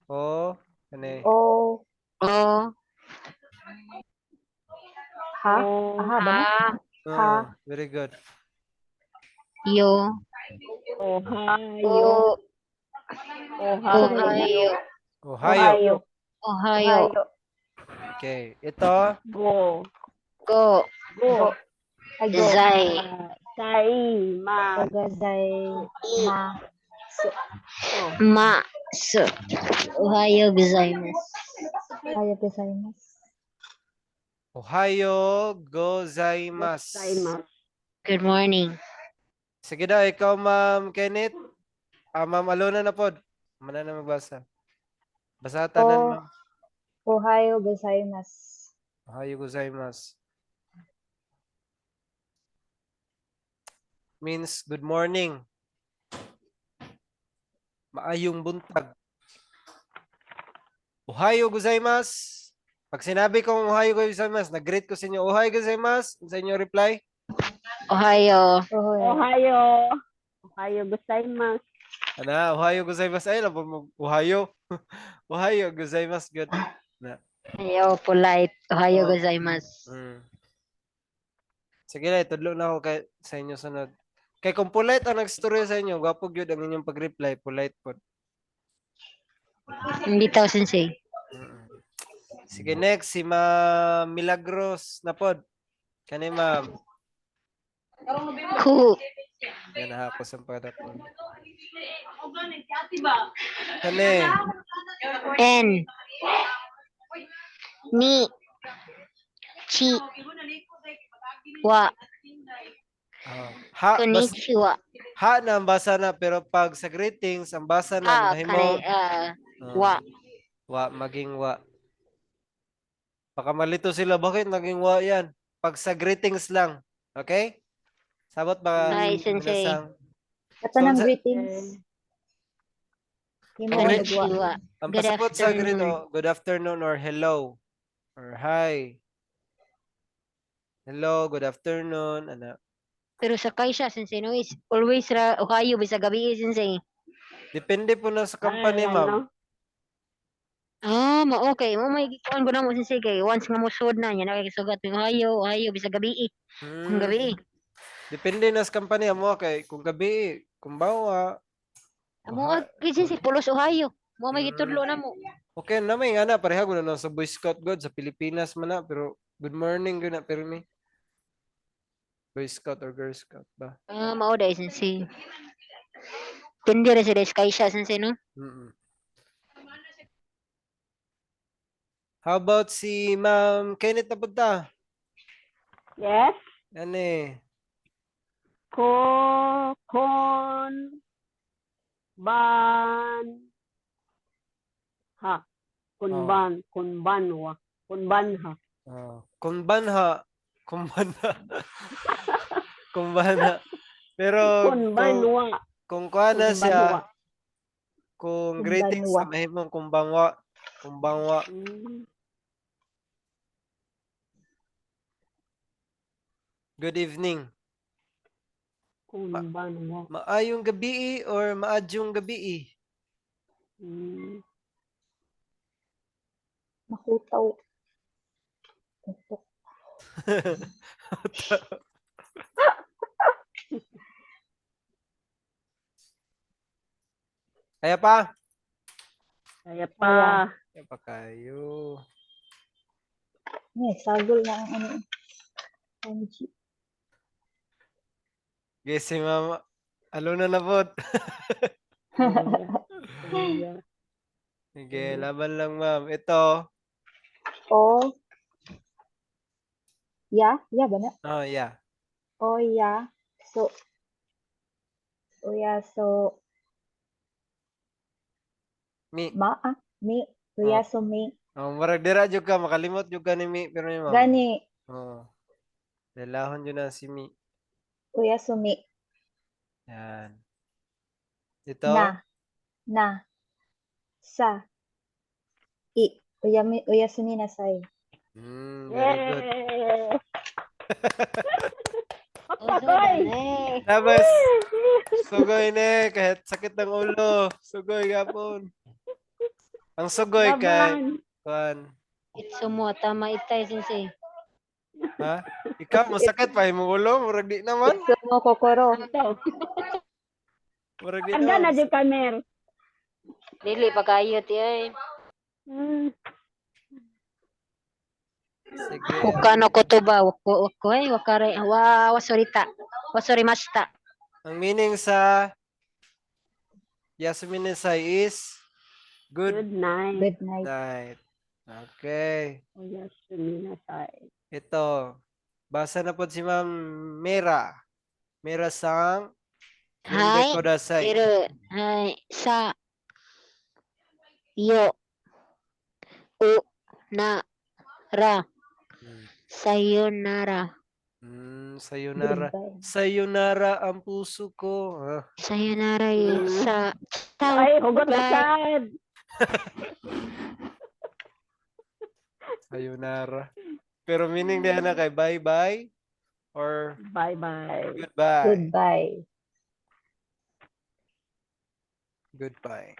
O kani. O, O, ha? Oh. Aha ba na? ha, Ha. Oh, very good. yo, Ohio. o, Ohio. Ohio, Ohio. Ohio, Okay. Ito, Go. Go, Go. Ay, go. Zai, Sai. Ma. Gazay, ma, so, ma, su. Ohio gozaimasu. Ohayou gozaimasu. Ohio gozaimasu. Gozaimasu. Good morning. Sige daw, ikaw Ma'am Kenneth. Ah, Ma'am Alona na pod. Mana na magbasa. Basa tanan, O, ma'am. Ohayou gozaimasu. Ohayou gozaimasu. Means good morning. Maayong buntag. Ohayou gozaimasu. Pag sinabi kong ohayou gozaimasu, nag-greet ko sa inyo, ohayou gozaimasu, sa inyo reply? Ohio, Ohayou. Ohio. Ohio gozaimasu. Ana, ohayou gozaimasu. Ay, labo mo, ohayou. Ohayou gozaimasu. Good. Ayo, polite. Ohio Oh. gozaimasu. Sige na, itudlo na ako kay, sa inyo sunod. Kay kung polite ang nagstorya sa inyo, gwapo gyud ang inyong pag-reply, polite po. Bitaw, sensei. Sige, next, si Ma'am Milagros na pod. Kani ma'am. Ku, Yan na ako sa pagkatapon. Kani, N, ni, chi, wa, ah, ha, bas, konnichiwa. ha na ang basa na, pero pag sa greetings, ang basa na, Ah, mahimo, kare, ah, ah, wa. Wa, maging wa. Baka malito sila, bakit naging wa yan? Pag sa greetings lang, okay? Sabot ba? Hi, Sensei. Minasang? Kato ng So, greetings. Himo Ang nagwa. Konnichiwa. Ang Good pasabot sa greet, afternoon. oh, good afternoon or hello or hi. Hello, good afternoon, ana. Pero sakay siya, sensei, no? Is always ra Ohio bisag gabi, sensei. Depende po na sa company, Ay, ma'am. ano? Ah, ma okay. Mo may gikuan ko na mo sensei kay once nga mosud na niya nakikisugat ng Ohio, Ohio bisag gabi. Kung gabi. Depende na sa company amo kay kung gabi, kung bawa. Amo kay sensei pulos Ohio. Mo may gitudlo na mo. Okay na may nga na pareha ko na lang sa Boy Scout god sa Pilipinas man na pero good morning gyud na pero mi. Boy Scout or Girl Scout ba? Ah, mao dai sensei. Depende ra sa kay siya sensei, no? How about si Ma'am Kenneth na punta? Yes. Ano eh? Ko, kon, ban, ha. Kunban, kunbanwa. Kunbanha. Ah, kunbanha. Kunbanha. Kunbanha. Pero kung, Kunbanwa. kung kuha na siya, Kunbanwa. kung greetings Kunbanwa. sa mahimong kumbanwa. Kumbanwa. Good evening. Kunbanwa. Maayong gabi or maadyong gabi. Makutaw. Utok. Kaya pa? Kaya pa. Kaya pa kayo. Eh, sagol na ang ano. Kanji. Okay, si Mama. Alona na po. Kaya. Kaya. Sige, laban lang ma'am. Ito. O. Ya? Ya ba na? Oh, yeah. O ya. So. O ya so. Mi. Ma ah. Mi. O ya so mi. Oh, murag dira jud ka makalimot jud ka ni Mi pero ni ma'am. Gani, Oo. Lailahon jud na si Mi. Oyasumi. Yan. Ito. Na. Na. Sa. I. Oyasumi nasai. Very good. Yay! Uso Pagkakoy! eh. Tapos, sugoy ne, kahit sakit ng ulo, sugoy gapon. Ang sugoy kay, Laban. kuan, Itsumo tama itay sensei. ha? Ikaw, masakit pa imong ulo, murag di naman. Itsumo kokoro. Ito. Murag di Tanda na naman. di kamer. Dili pa kayo ti ay. Sige. Hoka no kotoba wako wako ay wakare wa wasorita. Wasorimashita. Ang meaning sa Yasmin Nesai is good Good night. Good night. night. Okay. Oyasumi nasai. Ito. Basa na po si Ma'am Mera. Mera sang Hi. Kudasai. Pero ay sa yo u na ra sayonara. Sayonara. Goodbye. Sayonara ang puso ko. Ah, Sayonara yung sa ciao. Ay, hugot na Bye. sad. Sayonara. Pero meaning niya na kay bye-bye or Bye-bye. goodbye. Goodbye. Goodbye.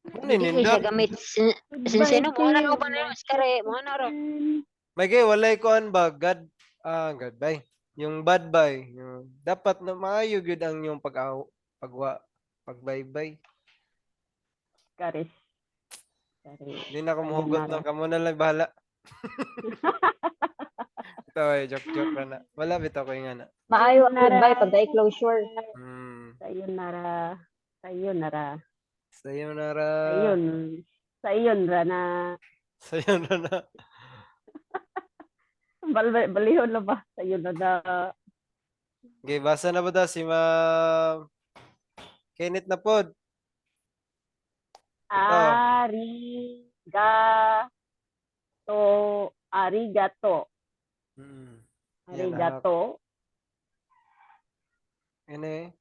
Ano Hindi ko siya nindot? gamit. Sensei no, mo na ba na kare, mo na ro. May gay walay kuan ba God ah goodbye. Yung bad bye. Yung, dapat na maayo gyud ang yung pag pagwa pag bye-bye. Karis. Karis. Hindi na ako muhugot Sayonara. no. Kamo na lang bahala. Ito ay joke joke ra na. Wala bitaw ko yung ana. Maayo ang goodbye pag dai closure. Sayonara. Sayonara. Sayonara. Sayon. Sayonara na. Sayonara na. Balihon na ba? Sayonara. Okay, basa na ba daw si Ma'am Kenneth na pod? Arigato. Arigato. Yan, ah. Arigato. Ano eh?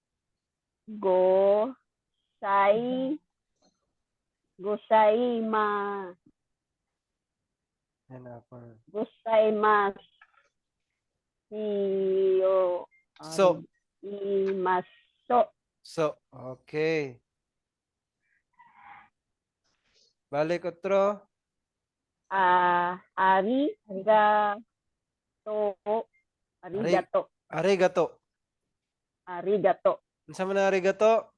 Go. Sai. Gosaima. Yan ako. Gozaimasu. Iyo. So. Imaso. So, okay. Balik otro. Ah, arigato. Arigato. Arigato. Arigato. Unsa man ang arigato?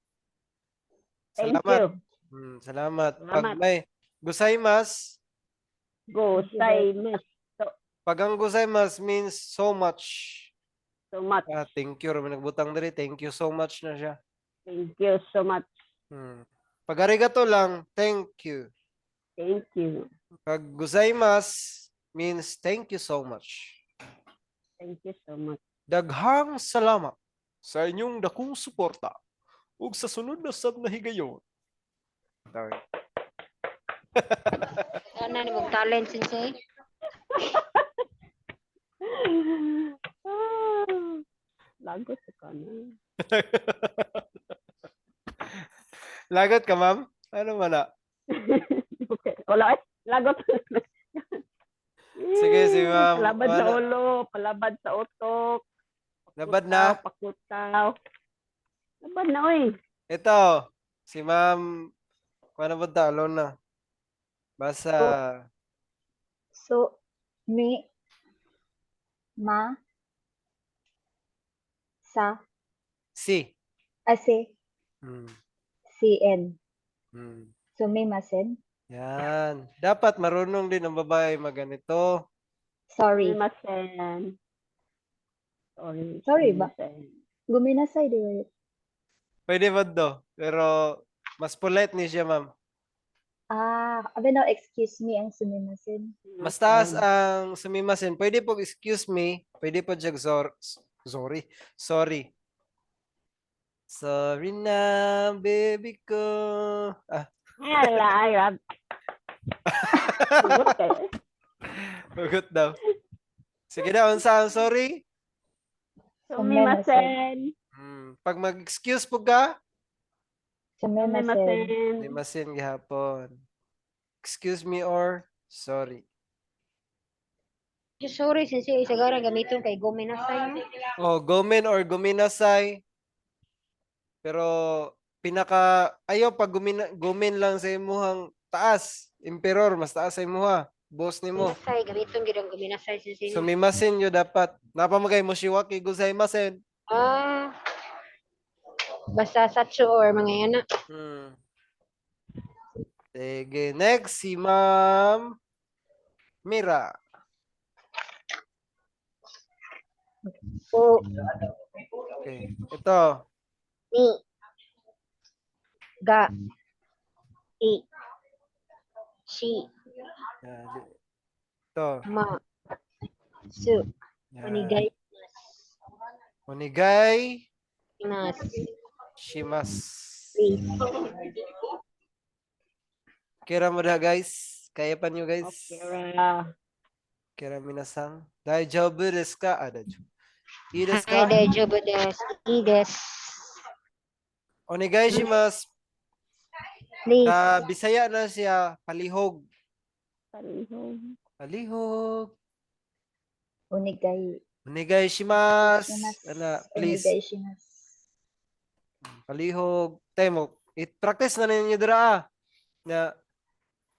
Thank Salamat. you. Salamat. Pag Salamat. may gozaimasu, Gozaimasu pag ang gozaimasu means so much. so much. Ah, thank you. Ramon nagbutang diri. Thank you so much na siya. Thank you so much. Pag arigato lang, thank you. Thank you. Pag gozaimasu means thank you so much. Thank you so much. Daghang salamat sa inyong dakong suporta ug sa sunod na sab na higayon. Sorry. Ana ni mong talent sensei. Ah, lagot ka na. Lagot ka, ma'am? Ano man na? Okay. Wala eh. Lagot. Sige, si ma'am. Palabad sa Wala. ulo, palabad sa utok. Labad na. Pakutaw, pakutaw. Labad na, oy. Ito, si ma'am, kuha na ba ta? Alona. Basa, So, mi, ma, sa, si. ase, cn. Sumimasen. Yan. Dapat marunong din ang babae maganito. Sorry. Sumimasen. Sorry. Sorry ba? Sumimasen. Guminasay, di ba? Pwede ba do? Pero mas polite ni siya, ma'am. Ah, abe no, excuse me ang sumimasen. Mas taas ang sumimasen. Pwede po excuse me. Pwede po siya sorry. Sorry. Sorry na, baby ko. Ah, Hala, ay, Hugot kayo. Hugot daw. Sige na, unsa ang sorry? Sumimasen. Pag mag-excuse po ka, Sumimasen. Sumimasen. Sumimasen gihapon. Excuse me or sorry. Sorry, sensei, isagara gamiton kay gomenasai, no? Oh, gomen or gomenasai. Pero pinaka ayo pag gumina, gomen lang sa imuhang taas, emperor mas taas sa imuha, boss nimo. Gomenasai, gamiton gyud ang gomenasai, sensei, no? Sumimasen yo dapat. Napa magay mo shiwaki gozaimasen. Ah. Basta satsu or mga yana. Sige, next si Ma'am Mira. O, Okay. Ito. ni, ga, i, shi, Yan. Ito. ma, su, Yan. onigay, Onigay mas, shimasu. please. Kira mo na, guys. Kaya pa nyo, guys. Okay ra. Kira minasang. Daijoubu desu ka? Ah, daijoubu. Ii desu Hi, ka? daijoubu desu. Ii desu. Onegai shimasu. Please. Sa Bisaya na siya, palihog. Palihog. Palihog. Onigay. Onegai shimasu. Shimasu. Ana, please. Onigay shimasu. Palihog. Tayo mo, i-practice na ninyo dira ah. Na,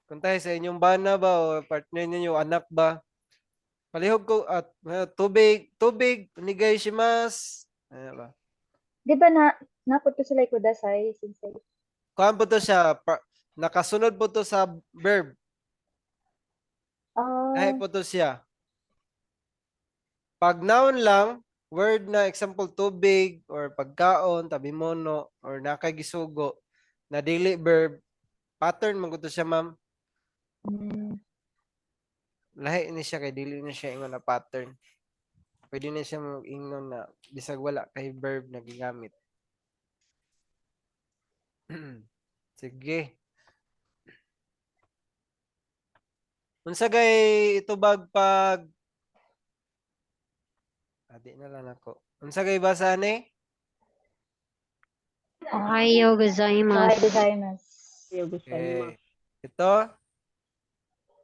kung tayo sa inyong bana ba o partner ninyo, anak ba, palihog ko at tubig, tubig, onegai shimasu. Ano ba? Di ba na napot ko sila kudasai, sensei? Kuan po to siya, nakasunod po to sa verb. Ah, Lahi po to siya. Pag noun lang, word na example tubig or pagkaon, tabimono or nakagisugo na dili verb, pattern man gud to siya, ma'am. Lahi ni siya kay dili ni siya ingon na pattern. Pwede na siya mag-ingon na bisag wala kay verb na gigamit. Sige. Unsa gay itubag pag Adi na lang ako. Unsa gay basa ni? Ohayo Ohayo gozaimasu. gozaimasu. Ohayo gozaimasu. Okay. Ito,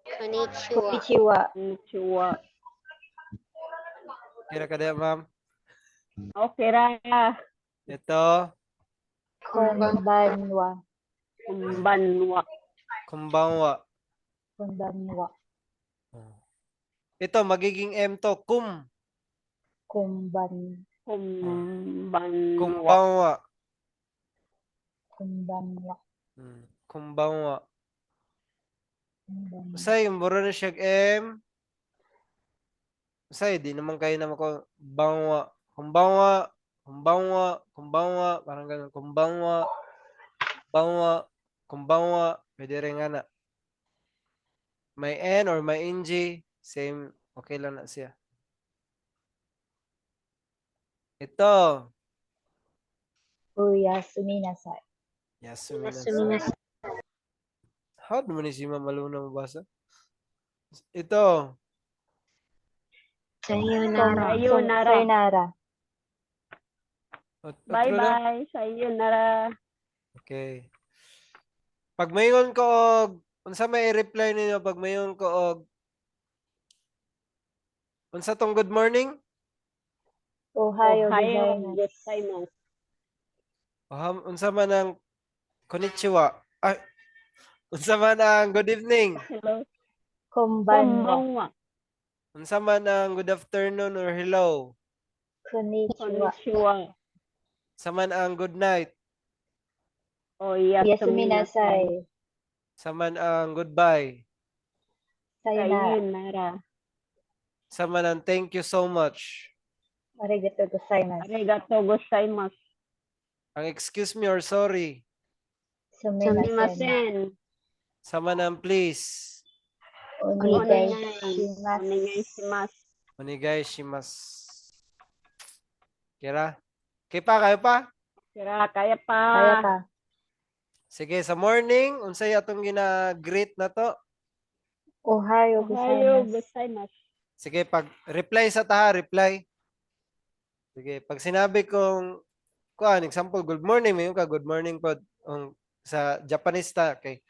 Konnichiwa. Konnichiwa. Konnichiwa. kira ka diha, ma'am. Okay ra. Ito, Konbanwa. Kumbanwa. kumbanwa. Konbanwa. Ito, magiging M to, kum. Kumban. Kumbanwa. Kumbanwa. Kumbanwa. Kumbanwa. Kumbanwa. Usay, mura na siya M. Usay, di naman kayo naman ko bangwa. Kumbanwa, kumbanwa, kumbanwa, parang ganun. Kumbanwa, kumbanwa, kumbanwa. Pwede rin nga na. May N or may NG, same, okay lang na siya. Ito. Oyasumi nasai. Yasumi Yasumi nasai. nasai. How naman ni si Ma'am Aluna mabasa? Ito. Sayonara. Sayonara. Sayonara. Otro na? Bye-bye. Sayonara. Okay. Pag mayon ko og unsa may i-reply ninyo pag mayon ko og unsa tong good morning? Ohayo Ohayo gozaimasu. gozaimasu. Oha, unsa man ang konnichiwa? Ay, unsa man ang good evening? Hello. Konbanwa. Konbanwa. Unsa man ang good afternoon or hello? Konnichiwa. Konnichiwa. Unsa man ang good night? Oyasumi Yasumi nasai. nasai. Unsa man ang goodbye? Sayonara. Sayonara. Unsa man ang thank you so much? Arigato gozaimasu. Arigato gozaimasu. Ang excuse me or sorry? Sumimasen. Sumimasen. Unsa man ang please? Onegai Onegai. Onegai shimasu. shimasu. Onegai shimasu. Kira? Okay pa, kayo pa? Kira, kaya pa. Kaya pa. Sige, sa morning, unsay atong gina-greet na to? Ohayo Ohayo gozaimasu. Gozaimasu. Sige, pag reply sa taha, reply. Sige, pag sinabi kong kuan, example, good morning, may ka good morning po ang sa Japanese ta, okay.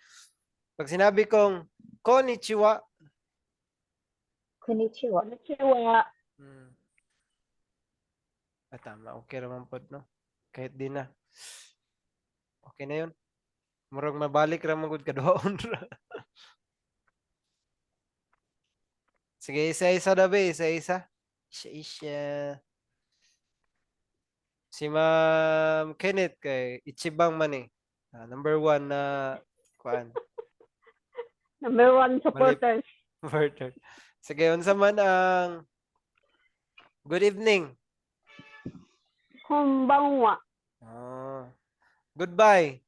Pag sinabi kong konnichiwa, Konnichiwa. Konnichiwa. Ah, tama, okay raman pod, no? Kahit di na. Okay na yun. Murag mabalik ra man gud kaduhaon ra. Sige, isa-isa na ba? Isa-isa. Isa-isa. Si Ma'am Kenneth kay Ichibang man eh. Ah, number one na kuan. Number one supporters. Murder. Sige, unsa man ang good evening. Konbanwa. Ah. Goodbye.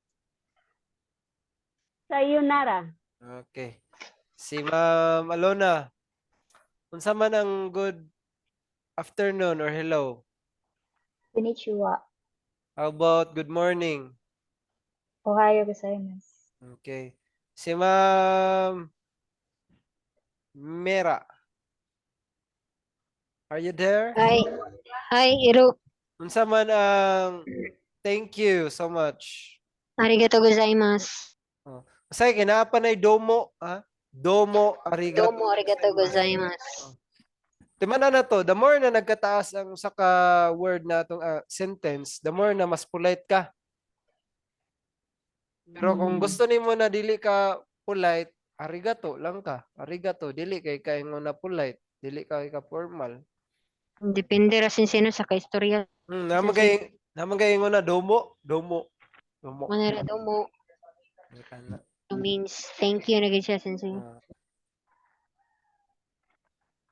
Sayonara. Okay. Si Ma'am Alona. Unsa man ang good afternoon or hello? Konnichiwa. How about good morning? Ohayo gozaimasu. Okay. Si Ma'am Mera. Are you there? Hi. Hi, Iro. Unsa man ang thank you so much. Arigato gozaimasu. Say kinapa na domo, ha? Domo arigato. Domo arigato gozaimasu. Timana na to, the more na nagkataas ang usa ka word na atong sentence, the more na mas polite ka. Pero kung gusto nimo na dili ka polite, arigato lang ka. Arigato, dili kay kaingon na polite, dili ka kay ka formal. Depende ra sin sino sa kaistorya. Naman kay ingon na domo, domo. Domo. Manera domo Kana. means thank you na gid siya, sensei. Ah.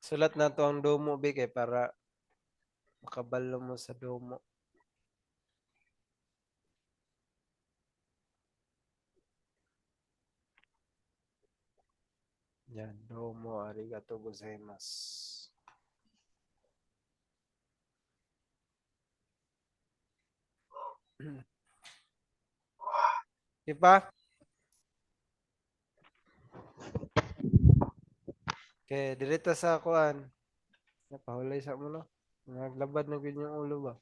Sulat na to ang domo be kay para makabalo mo sa domo. Yan, domo arigato gozaimasu. Di ba? Okay, direta sa kuan. Napahulay sa mo no. Naglabad na gyud yung ulo ba.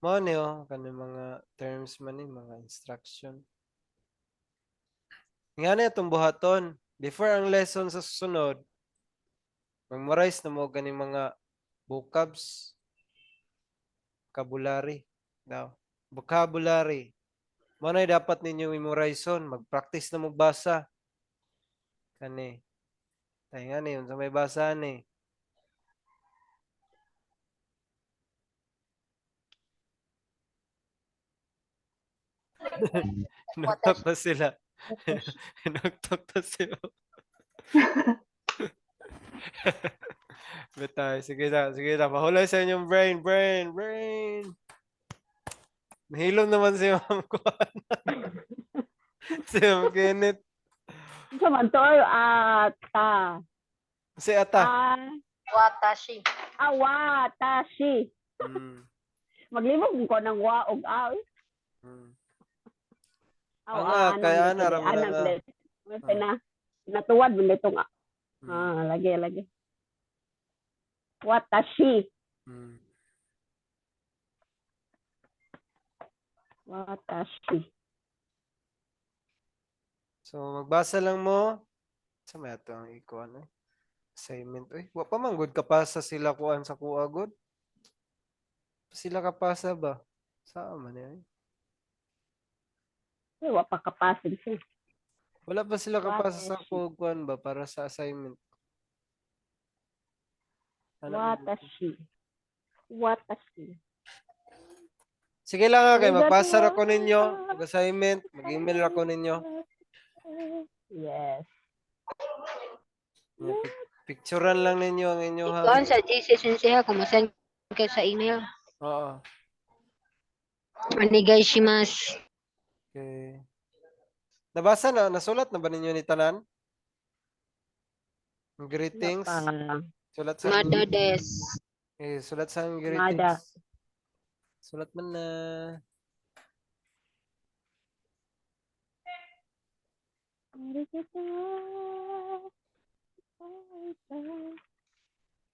Mao ni oh, kanang mga terms man ni, mga instruction. Nga na itong buhaton. Before ang lesson sa susunod, memorize na mo ganing mga vocabs, vocabulary. Daw. Vocabulary. Mao na dapat ninyo memorizon, mag-practice na magbasa. Kani. Tayo nga ni, unsa may basa ni. Nagtok na sila. Nagtok na sila. Betay, sige na, sige na. Mahulay sa inyong brain, brain, brain. Nahilom naman si Ma'am Kuan. Si Ma'am Kenneth. Unsa man to? Ata. Si Ata. Ah, Watashi. ah, watashi. Maglibog ko ng wa og a. Eh. Aw, Ang a, kay ana ra man ang a. Ana na natuwad man itong a. Ah, lagi lagi. Watashi. Watashi. So magbasa lang mo. Sa may ato ang ikuan eh. Assignment. Uy, wa pa man good kapasa sila kuan sa kuha good. Sila kapasa ba? Saan man eh? Ay, wa pa kapasin siya. Wala pa sila kapasa sa Watashi. kuha kuan ba para sa assignment? Ano man gud. Watashi. Watashi. Sige lang ha, kay Arigato. magpasa ra ko ninyo og assignment, mag-email ra ko ninyo. Yes. Yeah, picturean lang ninyo ang inyo ha. Ikuan sa GC sensei ha, kung send kayo sa email. Oo. Onegai shimasu. Okay. Nabasa na, nasulat na ba ninyo ni tanan? Ang greetings. Pa. Sulat sa Mada desu. eh, sulat sa ang Mada. greetings. Sulat man na. Take it away.